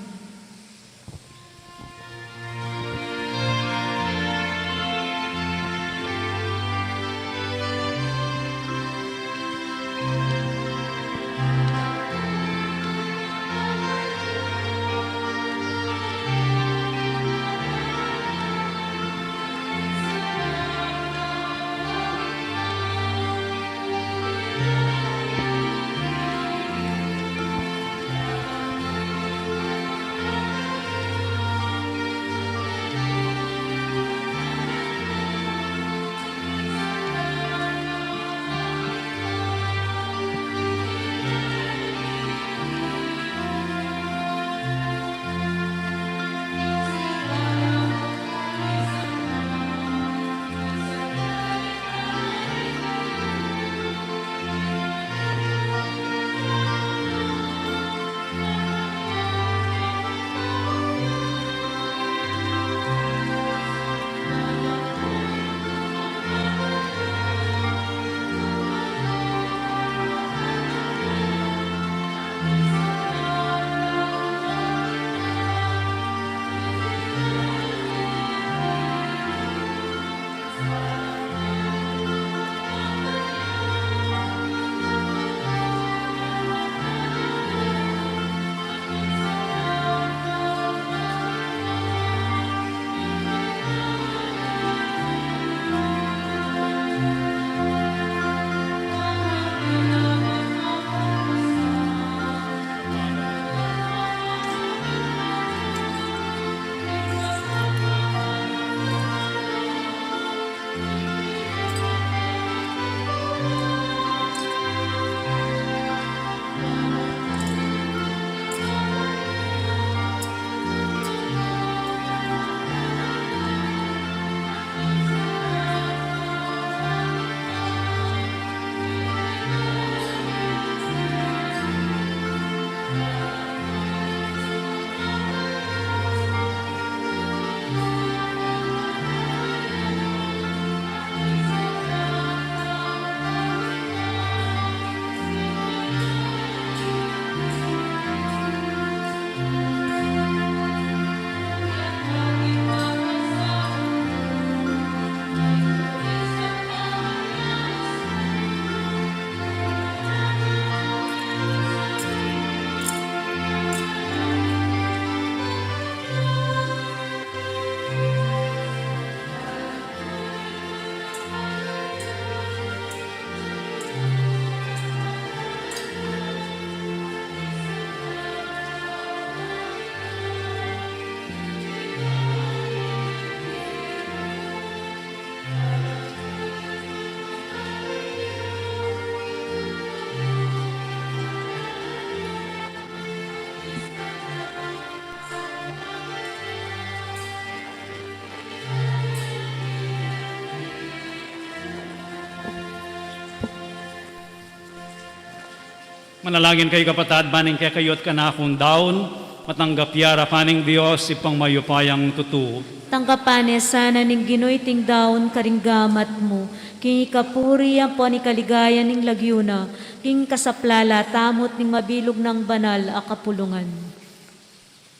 Manalangin kayu, kapatad, ban ing kekayu at kanakung daun matanggap ya arapan ning Dios, Ibpang mayupayang tutu. Tanggapan ne sana ning Ginu iting daun karing gamat mu, king ikapuri ampon ikaligaya ning lagyu na, king kasaplala tamu at ning mabilug nang banal a kapulungan.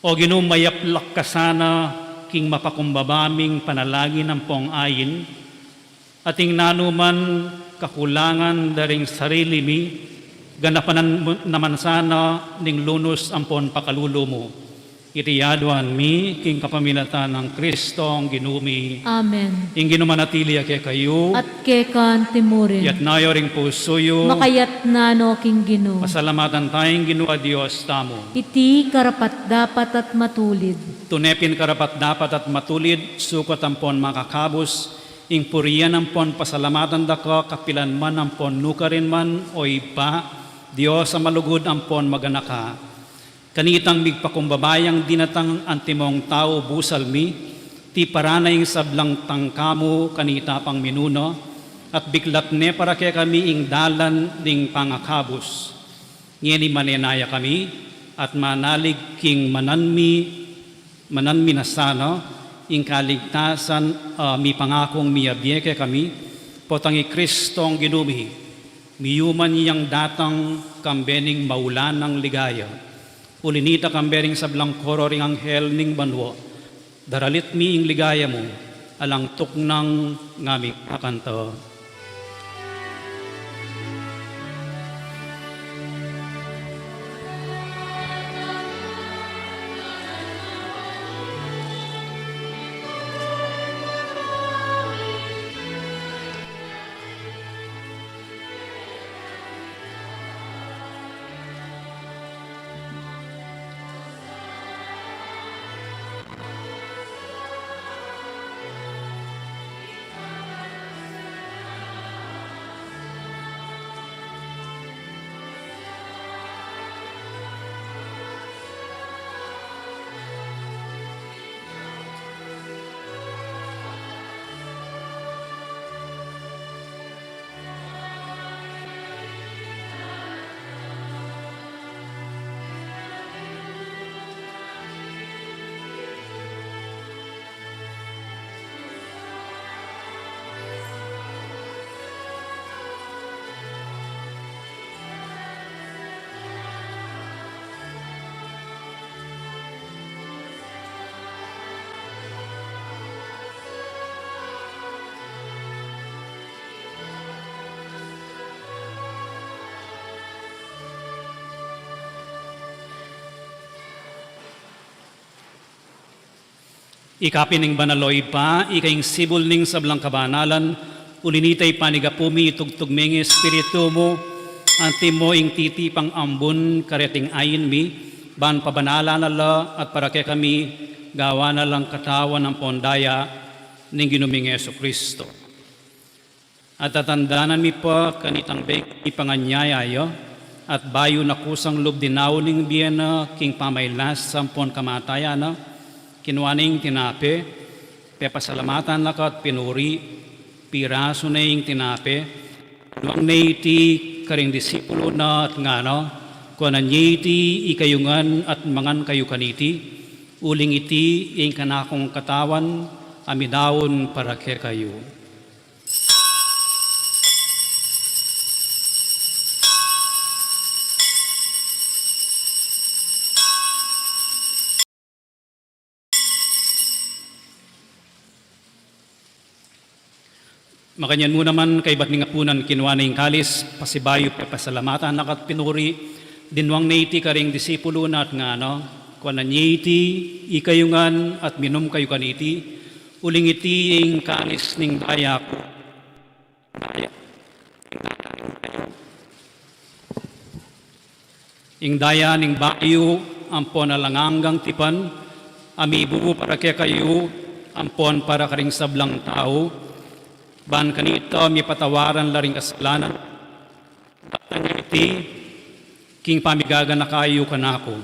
O Ginu, mayaplak ka sana king mapakumbaba ming panalangin ampong ain, at ing nanuman kakulangan da ring sarili mi, ganapan mu naman sana ning lunus ampon pakalulu mu. Iti aduan mi king kapamilatan nang Kristong Ginu mi. Amen. Ing Ginu manatili ya kekayu. At keka naman murin. Itas yu ring pusu yu. Makatas na no king Ginu. Pasalamatan taya ing Ginu a Dios tamu. Iti karapat-dapat at matulid. Tune pin karapat-dapat at matulid, sukat ampon makakabus, ing purian ampon pasalamatan da ka kapilan man ampon nukarin man, o Ibpa, Dios a malugud ampon maganaka. Kanitang migpakumbaba yang dinatang antimong tau busal mi, tiparan na ing sablang tangka mu kanita pang minuna, at biklat ne para kekami ing dalan ning pangakabus. Ngeni manenaya kami, at manalig king manan mi, manan mi na sana, ing kaligtasan, ah, mipangakung miyabie kekami, potang i Kristong Ginu mi, miyuman yang datang kambe ning maulanang ligaya. Uli nita kambe ring sablang koro ring anghel ning banua, daralit mi ing ligaya mu, alang tuknang ngaming kakanta. Ika pin ing banal, o Ibpa, ika ing sibul ning sablang kabanalan, uli nita ipanigapu mi, itugtug me ing Espiritu mu, antimo ing titipang ambun kareting ain mi, ban pabanalan na la at para kekami gawan na lang katawan ampon daya ning Ginu ming Jesucristo. At tatandanan mi pa kanitang beng ipanganyaya ya, at bayu na kusang lub dinaun ing bie na king pamailas ampon kamatayan na, kinua ne ing tinape, pepasalamatan na ka at pinuri, pirasu ne ing tinape, dinuang ne iti karing disipulu na at ngana, kuanan ye iti ikayu ngan at mangan kayu kaniti, uling iti ing kanakung katawan a midaun para kekayu. Makanyan mu naman, kaybat ning apunan, kinua ne ing kalis, pasibayu pepasalamatan na ka at pinuri, dinuang ne iti karing disipulu na at ngana, kuanan ye iti ikayu ngan at minum kayu kaniti, uling iti ing kalis ning daya ku. Ing daya ning bayu ampon alang anggang tipan, a mibubu para kekayu ampon para karing sablang tau, ban kanita mipatawaran la ring kasalanan. Daptan yu iti king pamigaganaka yu kanaku.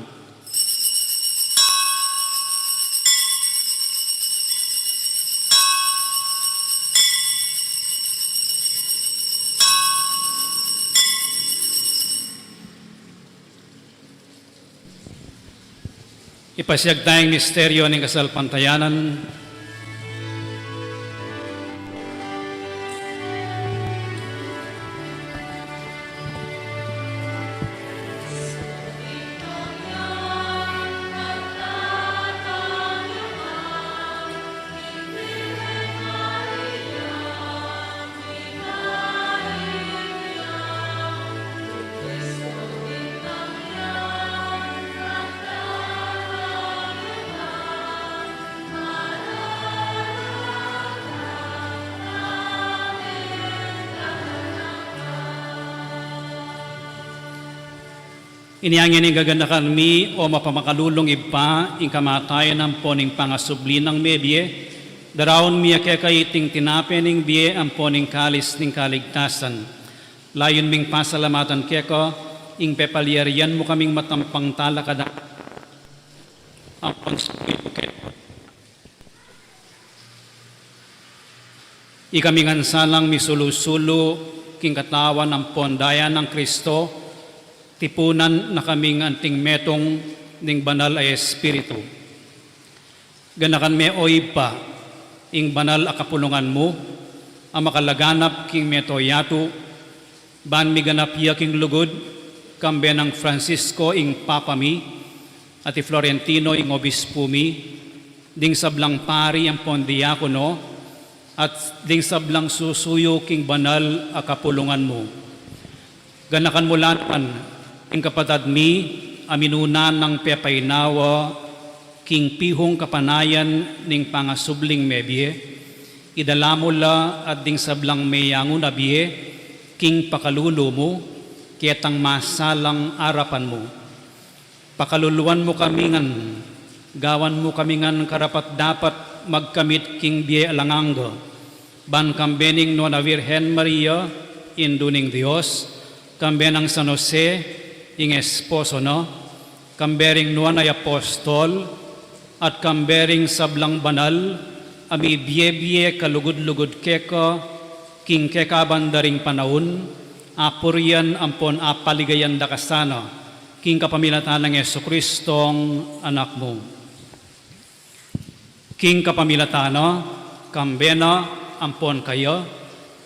Ipasiag taya ing misteryo ning kasalpantayanan. Inya ngeni gaganakan mi, o mapamakalulung Ibpa, ing kamatayan ampon ing pangasubli nang mebie, daraun mi ya keka iting tinape ning bie ampon ing kalis ning kaligtasan. Layun ming pasalamatan keka ing pepalyarian mu kaming matampang talakadan ampon sumuyu keka. Ikami ngan sanang misulu-sulu king katawan ampon daya nang Kristo, tipunan na kaming anting metung ning Banal a Espiritu. Ganakan me, o Ibpa, ing banal a kapulungan mu a makalaganap king mabilug a yatu, ban miganap ya king lugud, kambe nang Francisco ing Papa mi, at i Florentino ing Obispu mi, ding sablang pari ampon diakono, at ding sablang susuyu king banal a kapulungan mu. Ganakan mu la naman ing kapatad mi a minuna nang pepainawa king pihung kapanayan ning pangasubling mebie, idala mu la at ding sablang meyangu na bie king pakalulu mu, ketang masalang arapan mu. Pakaluluan mu kami ngan, gawan mu kami ngan karapat-dapat magkamit king bie alang angga, ban kambe ning Nuan a Virgen Maria, Indu ning Dios, kambe nang San Jose, ing esposo na, kambe ring nuan a apostol, at kambe ring sablang banal a mibie-bie kalugud-lugud keka, king kekaban da ring panaun, apurian ampon apaligayan da ka sana, king kapamilatan nang Jesucristong Anak mu. King kapamilatan na, kambe na, ampon kaya,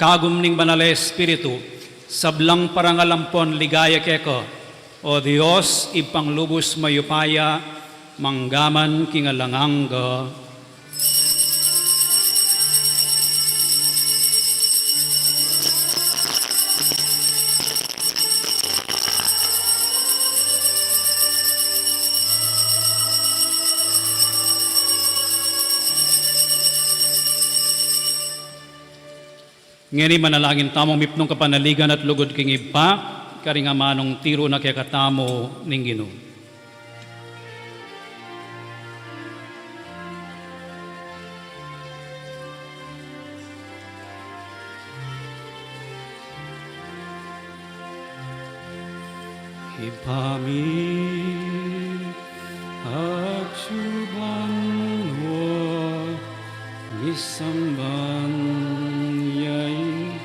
kagum ning Banal a Espiritu, sablang parangal ampon ligaya keka, O Dios, Ibpang lubus mayupaya, manggaman king alang angga. Ngeni manalangin tamung mipnung kapanaligan at lugud king Ibpa, karing amanung tiru na kekatamu ning Ginu. Ibpa mi, atsu banua, misamban ya ing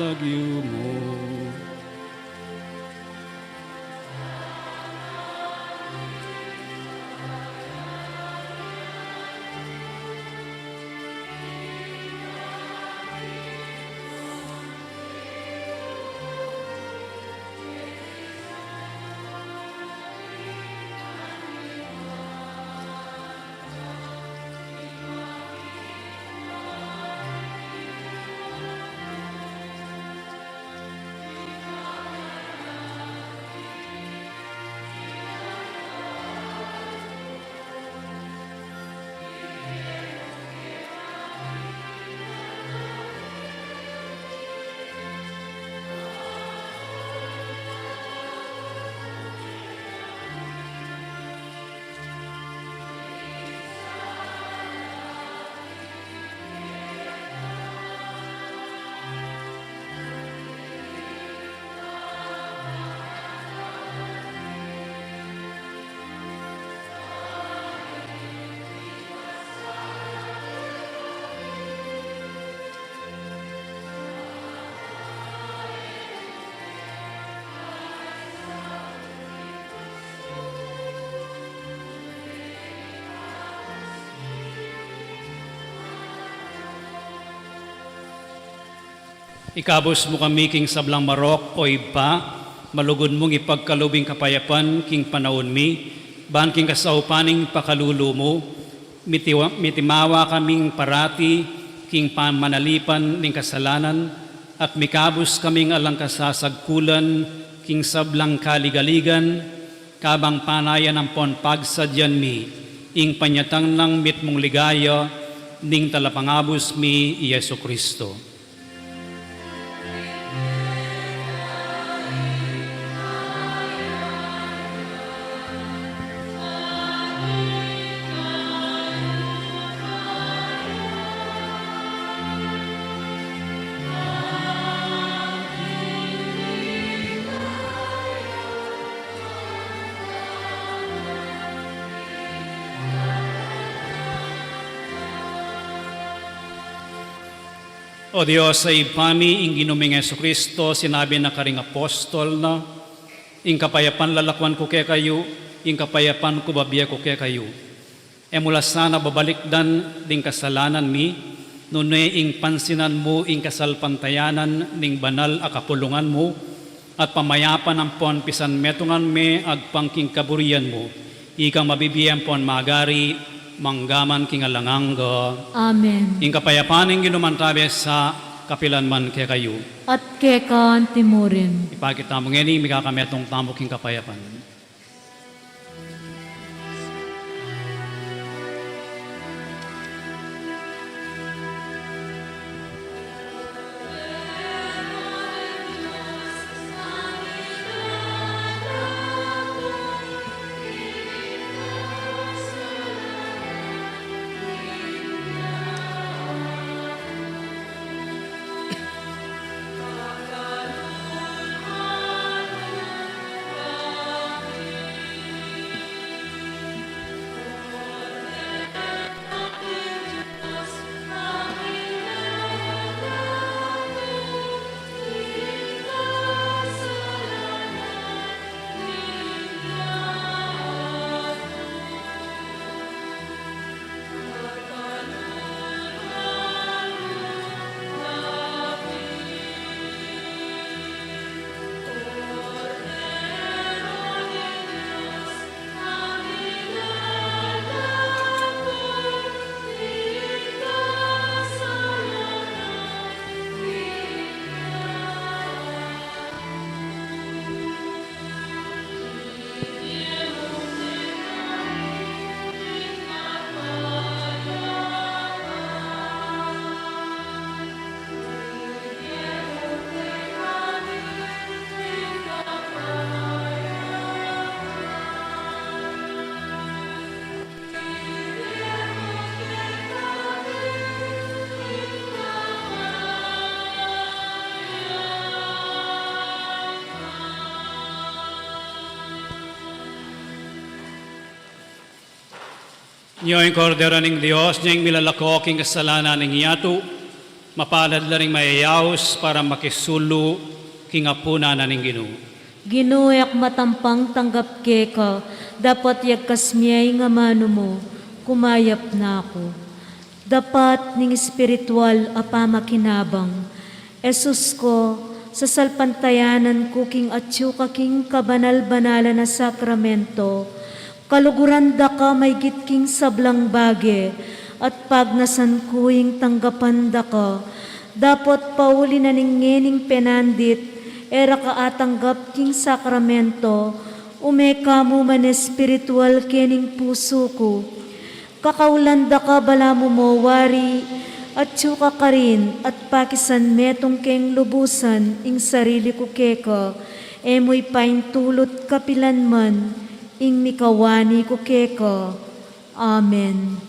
lagyu mu. Ikabus mu kami king sablang marok, O Ibpa, malugud mung ipagkalub ing kapayapan king panaun mi, ban king kasaupan ning pakalulu mu, mitiwa-, mitimawa kaming parati king pamanalipan ning kasalanan, at mikabus kaming alang kasasagkulan king sablang kaligaligan, kabang panayan ampon pagsadyan mi ing panyatang nang mitmung ligaya ning Talapangabus mi, i Jesu Cristo. O Dios a Ibpa mi, ing Ginu ming Jesucristo, sinabi na karing apostol na, "Ing kapayapan lalakuan ku kekayu, ing kapayapan ku babie ku kekayu." E mu la sana babalikdan ding kasalanan mi, nune ing pansinan mu ing kasalpantayanan ning banal a kapulungan mu, at pamayapan ampon pisanmetungan me agpang king kaburian mu, ikang mabibie ampon magari, manggaman king alang angga. Amen. Ing kapayapan ning Ginu mantabe sa kapilan man kekayu. At keka antimurin. Ipakit tamu ngeni, mikakametung tamu king kapayapan. Nyo ing Kordero ning Dios, nyo ing milalako king kasalanan ning yatu. Mapalad la ring mayayaus para makisulu king apunan na ning Ginu. Ginu, e ku matampang tanggap keka, dapot yagkas me ing amanu mu, kumayap na ku. Dapat ning espiritual a pamakinabang. Jesus ko, sasalpantayanan ku king atyu ka king kabanal-banalan a sakramento, kaluguran da ka maygit king sablang bage, at pagnasan ku ing tanggapan da ka. Dapot pauli na ning ngening penandit, e ra ka atanggap king sakramento, ume ka mu man espiritual kening pusu ku. Kakaulan da ka balamu mo wari, atyu ka karin, at pakisanmetung keng lubusan ing sarili ku keka, e mu ipaintulut kapilan man ing mikawani ku keka. Amen.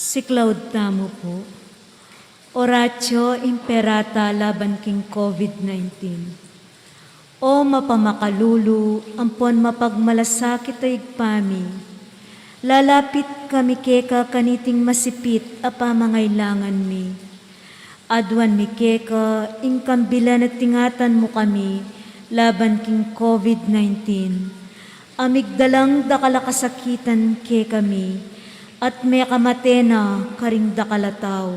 Siklaud tamu pu. Oratio Imperata laban king COVID nineteen. O mapamakalulu ampon mapagmalasakit a Ibpa mi, lalapit kami keka kaniting masipit a pamangailangan mi. Aduan mi keka ing kambilan a ingatan mu kami laban king COVID nineteen, a migdalang dakal a kasakitan kekami, at mekamate na karing dakal a tau.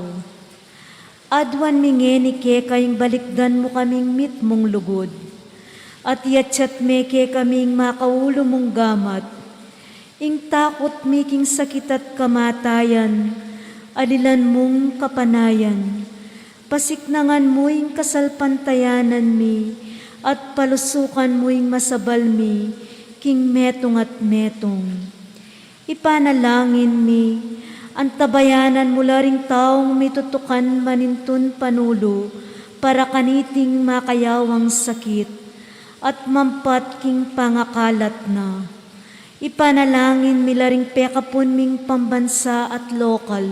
Aduan mi ngeni keka ing balikdan mu kaming mitmung lugud, at yatyat me kekami ing makaulu mung gamat. Ing takut mi king sakit at kamatayan, alilan mung kapanayan. Pasiknangan mu ing kasalpantayanan mi, at palusukan mu ing masabal mi king metung at metung. Ipanalangin mi, antabayanan mu la ring taung mitutukan manintun panulu para kaniting makayawang sakit, at mampat king pangakalat na. Ipanalangin mi la ring pekapun ming pambansa at lokal,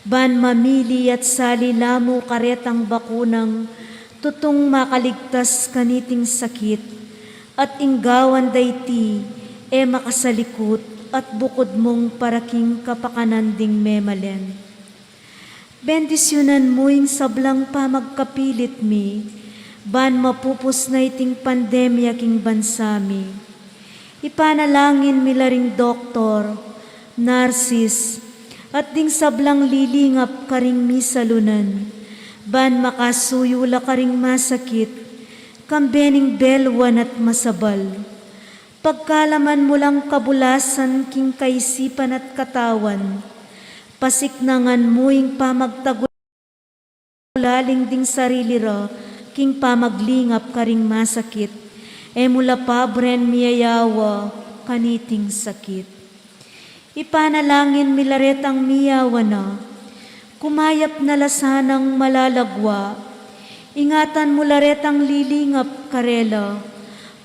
ban mamili at sali la mu karetang bakunang tutung makaligtas kaniting sakit, at ing gawan da iti e makasalikut at bukud mung para king kapakanan ding memalen. Bendisyunan mu ing sablang pamagkapilit mi, ban mapupus na iting pandemya king bansa mi. Ipanalangin mi la ring doktor, narsis, at ding sablang lilingap karing misalunan, ban makasuyu la karing masakit, kambe ning belwan at masabal. Pagkalaman mu lang kabulasan king kaisipan at katawan, pasiknangan mu ing pamagtagulaling ding sarili ra king pamaglingap karing masakit, e mu la pabren miyayawa kaniting sakit. Ipanalangin mi la retang miyawa na, kumayap na la sanang malalagwa. Ingatan mu la retang lilingap karela,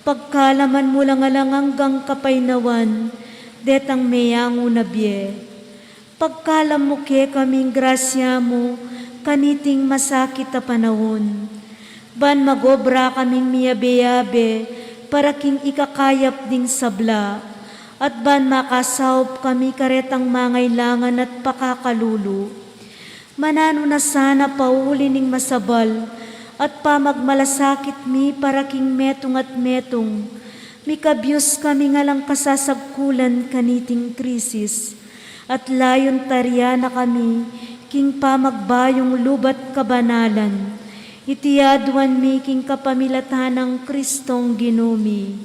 pagkalaman mu lang alang anggang kapaynawan detang meyangu na bie. Pagkalam mu kekaming grasya mu kaniting masakit a panaun, ban magobra kaming miyabe-yabe para king ikakayap ding sabla, at ban makasaup kami karetang mangailangan at pakakalulu. Mananu na sana pauli ning masabal at pamagmalasakit mi para king metung at metung, mikabyus kaming alang kasasagkulan kaniting krisis, at layun tarya na kami king pamagbayung lubat kabanalan. Iti aduan mi king kapamilatan nang Kristong Ginu mi.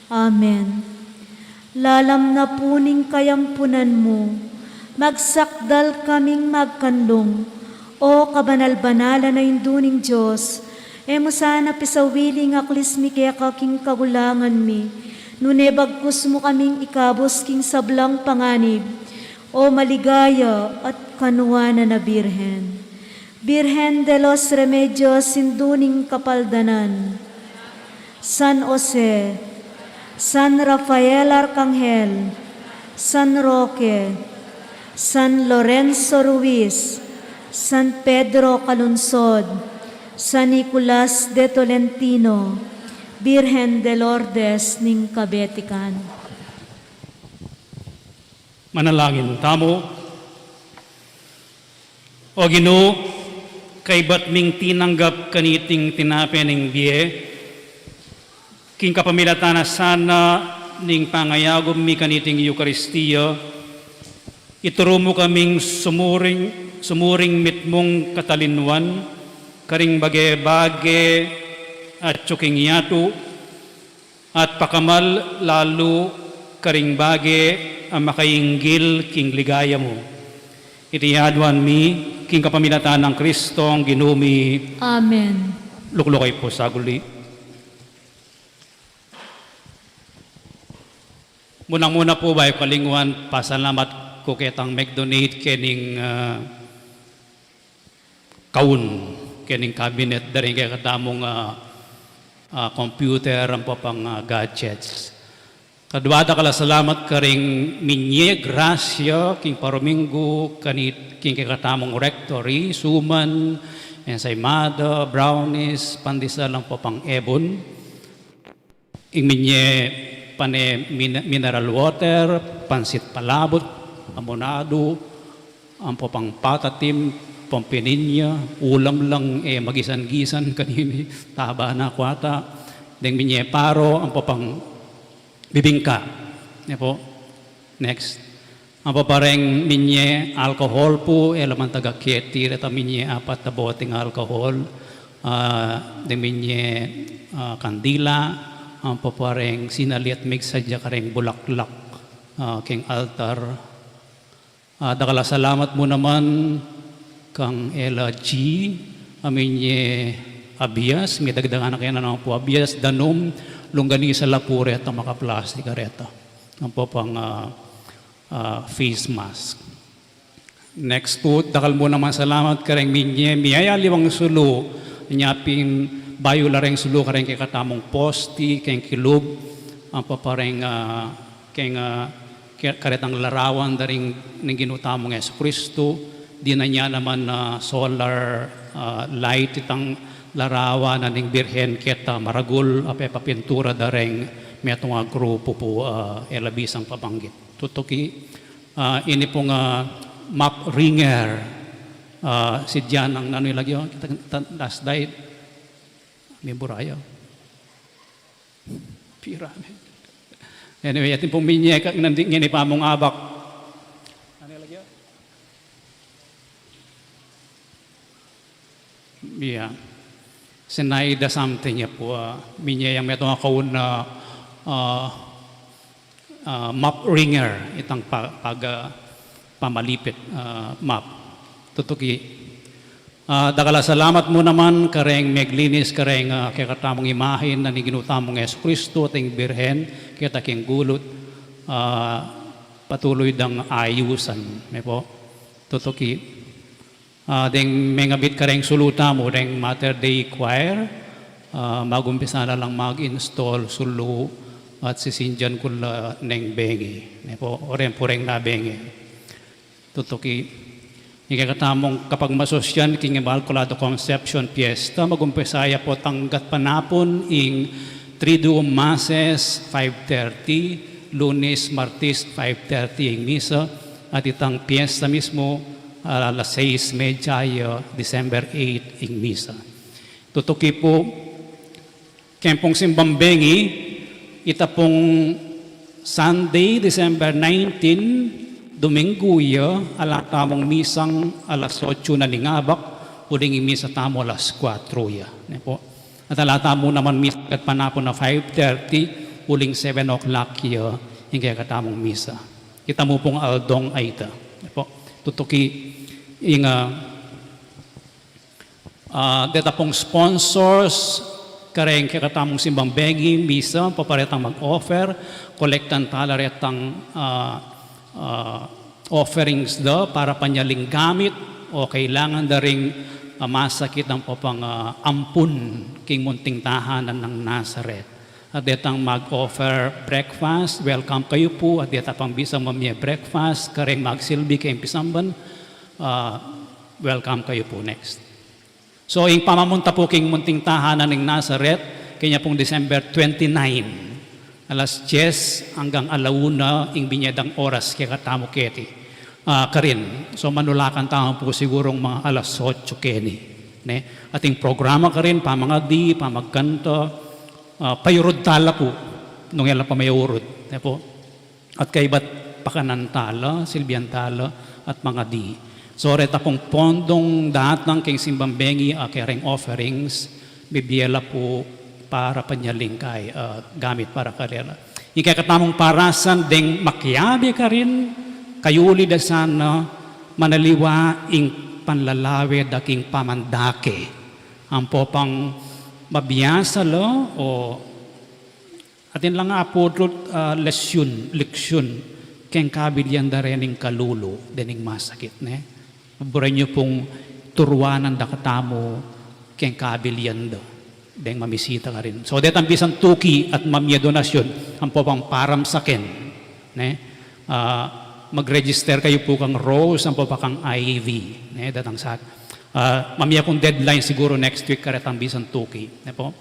Amen. Lalam na pu ning kayampunan mu, magsakdal kaming magkanlung, O kabanal-banalan a Indu ning Dios, e mu sana pisawili ing aklis mi keka king kagulangan mi, nune bagkus mu kaming ikabus king sablang panganib, O maligaya at kanuanan a Birhen. Birhen de los Remedios, Indu ning Kapaldanan. San Jose, San Rafael Arcangel, San Roque, San Lorenzo Ruiz, San Pedro Calungsod, San Nicolas de Tolentino, Birhen de Lourdes ning Kabetikan. Manalangin tamu. O Ginu, kaybat ming tinanggap kaniting tinape ning bie, king kapamilatan na sana ning pangayagum mi kaniting Eukaristia, ituru mu kaming sumuring, sumuring mitmung katalinuan, karing bage-bage atyu king yatu, at pakamal lalu karing bage a makainggil king ligaya mu. Iti aduan mi, king kapamilatan nang Kristong Ginu mi. Amen. Lukluk kayu pu saguli. Munang-muna pu, bayu ku kalingwan, pasalamat ku ketang meg-donate kening, ah, kaun, kening cabinet, da ring kekatamung, ah, ah, computer, ampo pang, ah, gadgets. Kadua, dakal a salamat karing minye grasya king paruminggu kanit king kekatamung rectory, Suman, Ensaymada, Brownies, Pandesal, ampo pang Ebon. Ing minye pane min-, mineral water, pansit palabut, amonado, ampo pang patatim, pompininya, ulam lang, e magisan-gisan kanini, taba na kuata. Deng minye paro, ampo pang bibingka. Ne po. Next. Ampo pa reng minye alcohol pu, e la man taga Keti reta minye apat a boteng alcohol. Ah, deng minye, ah, kandila, ampo pa reng sinali at migsadya kareng bulaklak, ah, keng altar. Ah, dakal a salamat mu naman kang Ella G, a minye abias, midagdagan na kaya na naman pu abias, danum, longganisa la pu reta, makaplastik a reta. Ampo pang, ah, ah, face mask. Next pu, dakal mu naman salamat kareng minye miyayaliwang sulu, nya pin bayu la reng sulu kareng kekatamung posti, keng kilub, ampo pa reng, ah, keng, ah, ke-, karetang larawan da ring ning Ginu tamung Jesucristo, dinan ya naman, ah, solar, ah, light itang larawan na ning Birhen keta maragul, a pepapintura da reng metung a grupu pu, ah, e la bisang pabanggit. Tutuki, ah, ini pung, ah, map ringer, ah, si Jan ang nanu lagi, o, kita, ta-, last died. Mimburaya. Pyramid. Anyway, atin pung minye ka, nanding ini pamung abak. Nanu lagi, o? Yeah. Sinaida something ya pu, ah, minye yang metung a kaun na, ah, ah, map ringer, itang pa-, pag, ah, pamalipit, ah, map. Tutuki. Ah, dakal a salamat mu naman kareng meglinis kareng, ah, kekatamung imahin na ning Ginu tamung Jesucristo, ating Birhen, keta keng gulut, ah, patuloy dang ayusan. Ne po? Tutuki. Ah, deng mengabit kareng sulu tamu, deng Mater Dei Choir, ah, magumpisa na lang mag-install sulu at sisindian ku la neng bengi. Ne po, o reng pu reng na bengi. Tutuki. Ing kekatamung kapagmasusyan king Immaculada Concepcion Fiesta, magumpisa ya pu tang gatpanapun ing Triduum Masses, five thirty, Lunes, Martes, five thirty ing misa, at itang Fiesta mismu, ah, alas sais medya ya, December eight, ing misa. Tutuki pu, keng pung simbang bengi, ita pung Sunday, December nineteen, Dominggu ya, ala tamung misang alas otsu na ning abak, uling ing misa tamu alas kuatro ya. Ne po? At ala tamu naman misa gatpanapun a five thirty, uling seven o'clock ya, ing kekatamung misa. Kita mu pung aldong a ita. Ne po? Tutuki, ing, ah, ah, deta pung sponsors, kareng kekatamung simbang bengi, misa, paparetang mag-offer, kolektan tala retang, ah, ah, offerings da para panyaling gamit o kailangan da ring, ah, masakit ampo pang, ah, ampun king munting tahanan nang Nazaret. At detang mag-offer breakfast, welcome kayu pu. At deta pang bisang mamie breakfast, kareng magsilbi keng pisamban, ah, welcome kayu pu. Next. So, ing pamamunta pu king munting tahanan ning Nazaret, kenya pung December twenty-nine, alas diyes anggang ala una ing binye dang oras kekatamu keti. Ah, karin. So, manulakan tamu pu sigurung mga alas otso keni. Ne? Ating programa karin, pamangadi, pamagkanta, ah, payurud tala pu, nung e la pamayurud. Ne po? At kaybat pakanan tala, silbian tala, at mangadi. So, reta pung pondong datang keng simbang bengi, ah, kareng offerings, bibie la pu para panyaling kai, ah, gamit para karela. Ing kekatamung parasan deng makiabe karin, kayuli da sana manaliwa ing panlalawe da king pamandake. Ampo pang mabiasa la o atin lang apudrut, ah, lesyun, leksyon, keng kabilian da rening kalulu, dening masakit, ne? Buren yu pung turuanan da katamu, keng kabilian da. deng mamisita karin. So, detang bisan tuki at mamie donasyun, ampo pang paramsaken, ne? Ah, mag-register kayu pu kang Rose, ampo pa kang Ivy, ne? Datang sa, ah, mamie kung deadline siguru next week karetang bisan tuki, ne pu?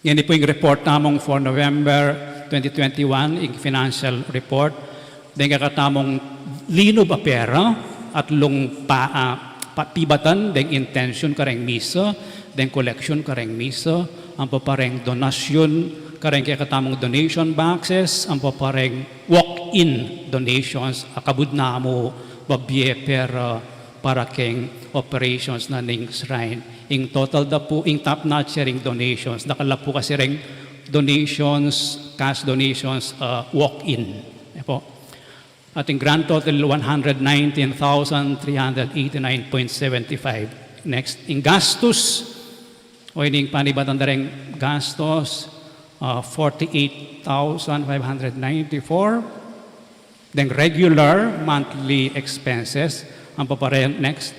Ngeni pu ing report tamung for November twenty twenty-one, ing financial report. Deng kekatamung linub a pera, atlung pa, ah, pa-, pibatan deng intensyun kareng misa, deng koleksyon kareng misa, ampo pa reng donasyun kareng kekatamung donation boxes, ampo pa reng walk-in donations, a kabud na mu babie pera para keng operations na ning shrine. Ing total da pu, ing top notch ring donations, dakal la pu kasi reng donations, cash donations, ah, walk-in. Ne pu? At ing grand total, one hundred nineteen thousand three hundred eighty-nine point seventy-five. Next, ing gastus, o ining panibatan da reng gastus, ah, forty-eight thousand five hundred ninety-four. Deng regular monthly expenses, ampo pa reng next.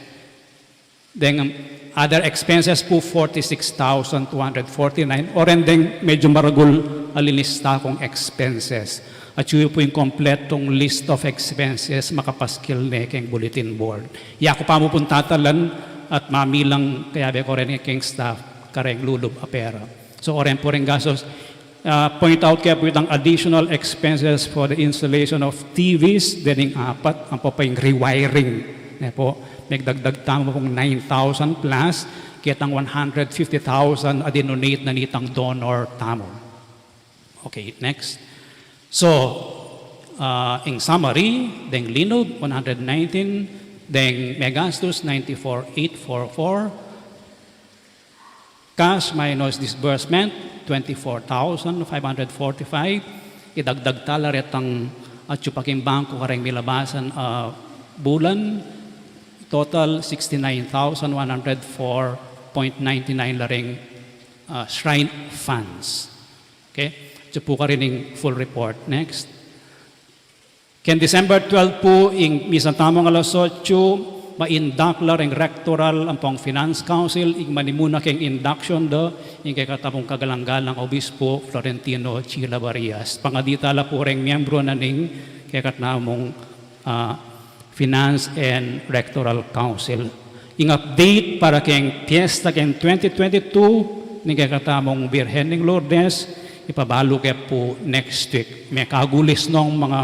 Deng other expenses pu, forty-six thousand two hundred forty-nine, o ren deng medyu maragul a linista kung expenses. At yu pu ing kompletong list of expenses, makapaskil ne keng bulletin board. Yaku pa mu pung tatalan at mamilang, kayabe ku ren keng staff kareng lulub a pera. So, o ren pu reng gastus, ah, point out ke pu itang additional expenses for the installation of T Vs, deng apat, ampo pa ing rewiring, ne pu? Megdagdag tamu pung nine thousand plus ketang one hundred fifty thousand a dinonate na nitang donor tamu. Okay, next. So, ah, ing summary, deng linub, one hundred nineteen, deng megastus, ninety-four eight four four, cash minus disbursement, twenty-four thousand five hundred forty-five. Idagdag ta la retang atyu pa king bangku kareng milabasan a bulan, total sixty-nine thousand one hundred four point ninety-nine la reng, ah, shrine funds. Okay? Atyu pu karin ing full report. Next. Keng December twelve pu, ing misa tamung alas otsu, maindak la reng rectoral ampong finance council, ing manimuna keng induction da, ing kekatamung kagalang-galang obispo Florentino Chila Barias. Pangadi ta la pu reng miyembro na ning kekatamung, ah, finance and rectoral council. Ing update para keng piesta keng twenty twenty-two ning kekatamung Birhen ning Lourdes, ipabalu ke pu next week. Mekagulis nong mga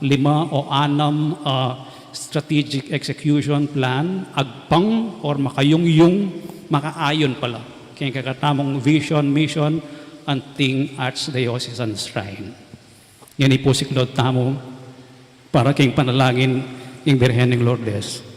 lima o anam, ah, strategic execution plan, agpang or makayungyung, makaayun pala keng kekatamung vision, mission, anting Archdiocesan Shrine. Ngeni pu siklaud tamu para keng panalangin ning Birhen ning Lourdes.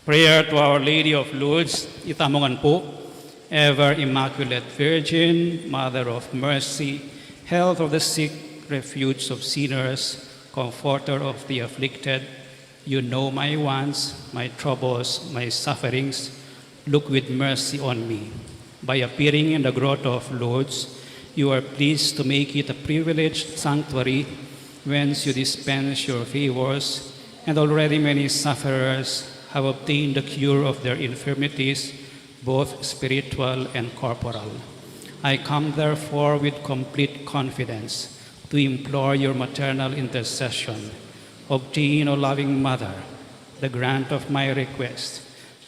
Prayer to Our Lady of Lourdes, itamu ngan pu. Ever Immaculate Virgin, Mother of Mercy, Health of the sick, Refuge of sinners, Comforter of the afflicted, you know my wants, my troubles, my sufferings. Look with mercy on me. By appearing in the Grotto of Lourdes, you are pleased to make it a privileged sanctuary whence you dispense your favors, and already many sufferers have obtained the cure of their infirmities, both spiritual and corporal. I come, therefore, with complete confidence to implore your maternal intercession. Obtain, O loving Mother, the grant of my request.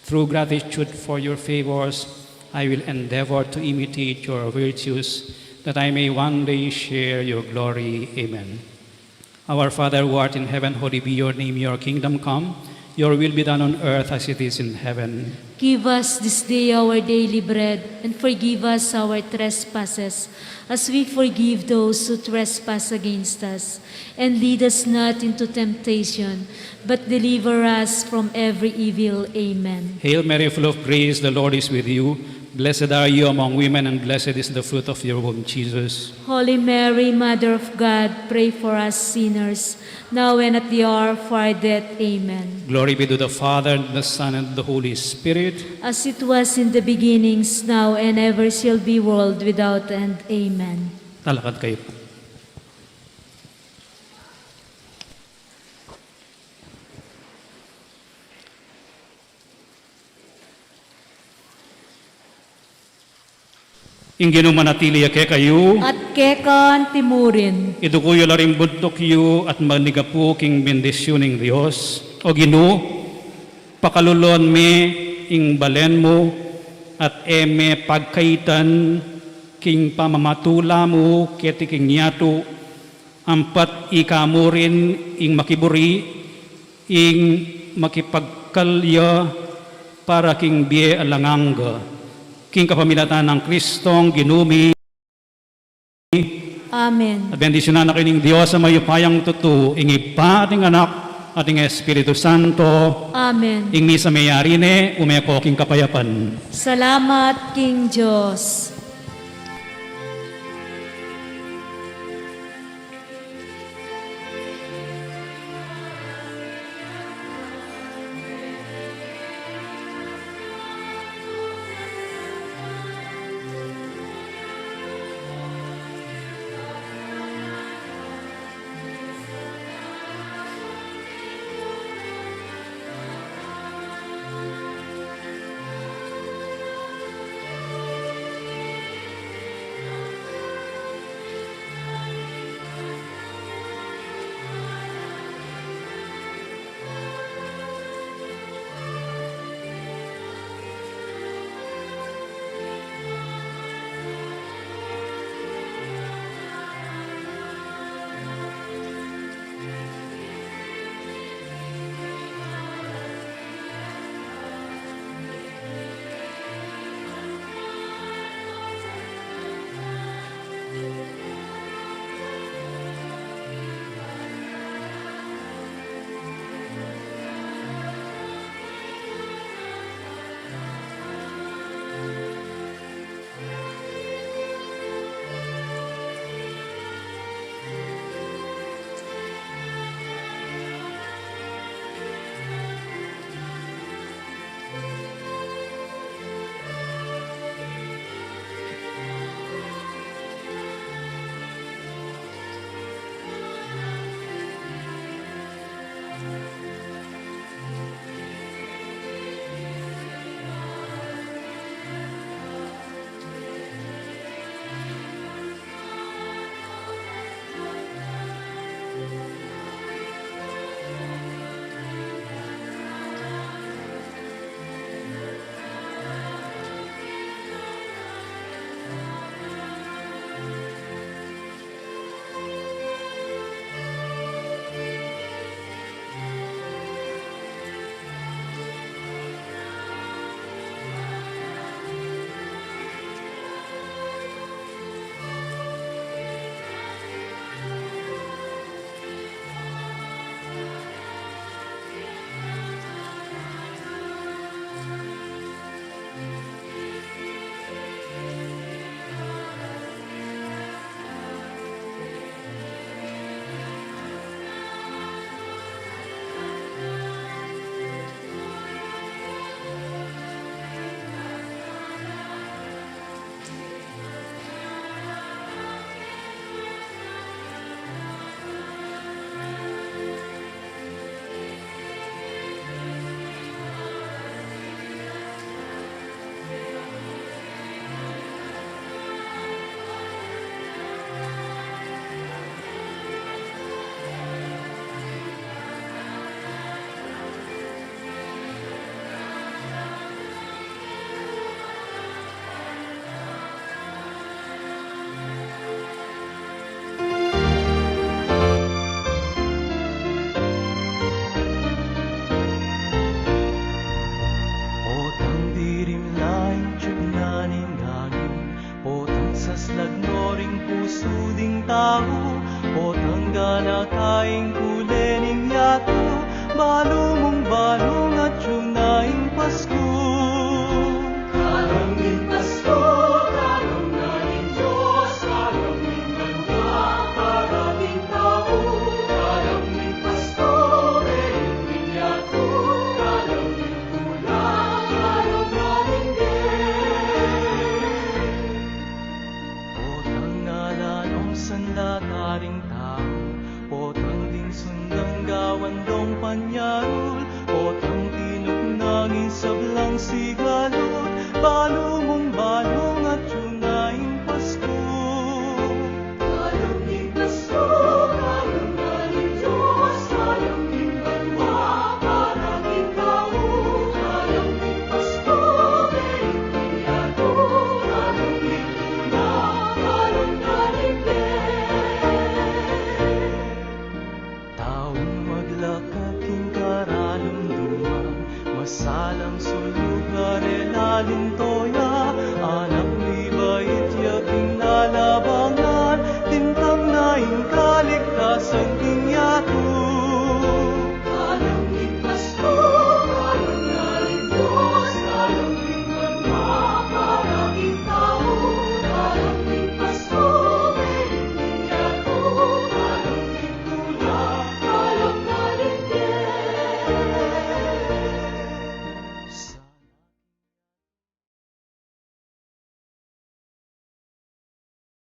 Through gratitude for your favors, I will endeavor to imitate your virtues, that I may one day share your glory. Amen. Our Father who art in heaven, holy be your name. Your kingdom come, your will be done on earth as it is in heaven. Give us this day our daily bread, and forgive us our trespasses, as we forgive those who trespass against us. And lead us not into temptation, but deliver us from every evil. Amen. Hail Mary, full of grace, the Lord is with you. Blessed are you among women, and blessed is the fruit of your womb, Jesus. Holy Mary, Mother of God, pray for us sinners, now and at the hour of our death. Amen. Glory be to the Father, and the Son, and the Holy Spirit. As it was in the beginnings, now and ever shall be, world without end. Amen. Talakad kayo. Ing Ginu manatili ya kekayu. At keka naman murin. Iduku yu la ring buntuk yu at manigapu king bendisyun ning Dios. O Ginu, pakalulon me ing balen mu, at e me pagkaitan king pamamatula mu keti king yatu, ampat ika mu rin ing makiburi, ing makipagkalya para king bie alang angga. King kapamilatan nang Kristong Ginu mi. Amen. At bendisyunan na kayu ning Dios a mayupayang tutu, ing Ibpa at ing Anak at ing Espiritu Santo. Amen. Ing misa meyari ne, ume ko king kapayapan. Salamat king Dios. ing kule ning yatu, balu mung balu ngan atyu na ing Pasku. Kalam ning Pasku, kalam na ning Dios, kalam ning banua, kalam ning tau, kalam ning Pasku, kalam ning yatu, kalam ning tula, kalam na ning Dios. Potang ala nong sanla taring tau, potang ding sundang gawan dong panyarul, potang tinuknang ing sablang sigalud, balu mung balu ngan atyu na ing Pasku. Kalam ning Pasku, kalam na ning Dios, kalam ning banua, kalam ning tau, kalam ning Pasku, kalam ning yatu, kalam ning tula, kalam na ning Dios. Taung maglakad king karalum-luman, masalang sulu karela lintoy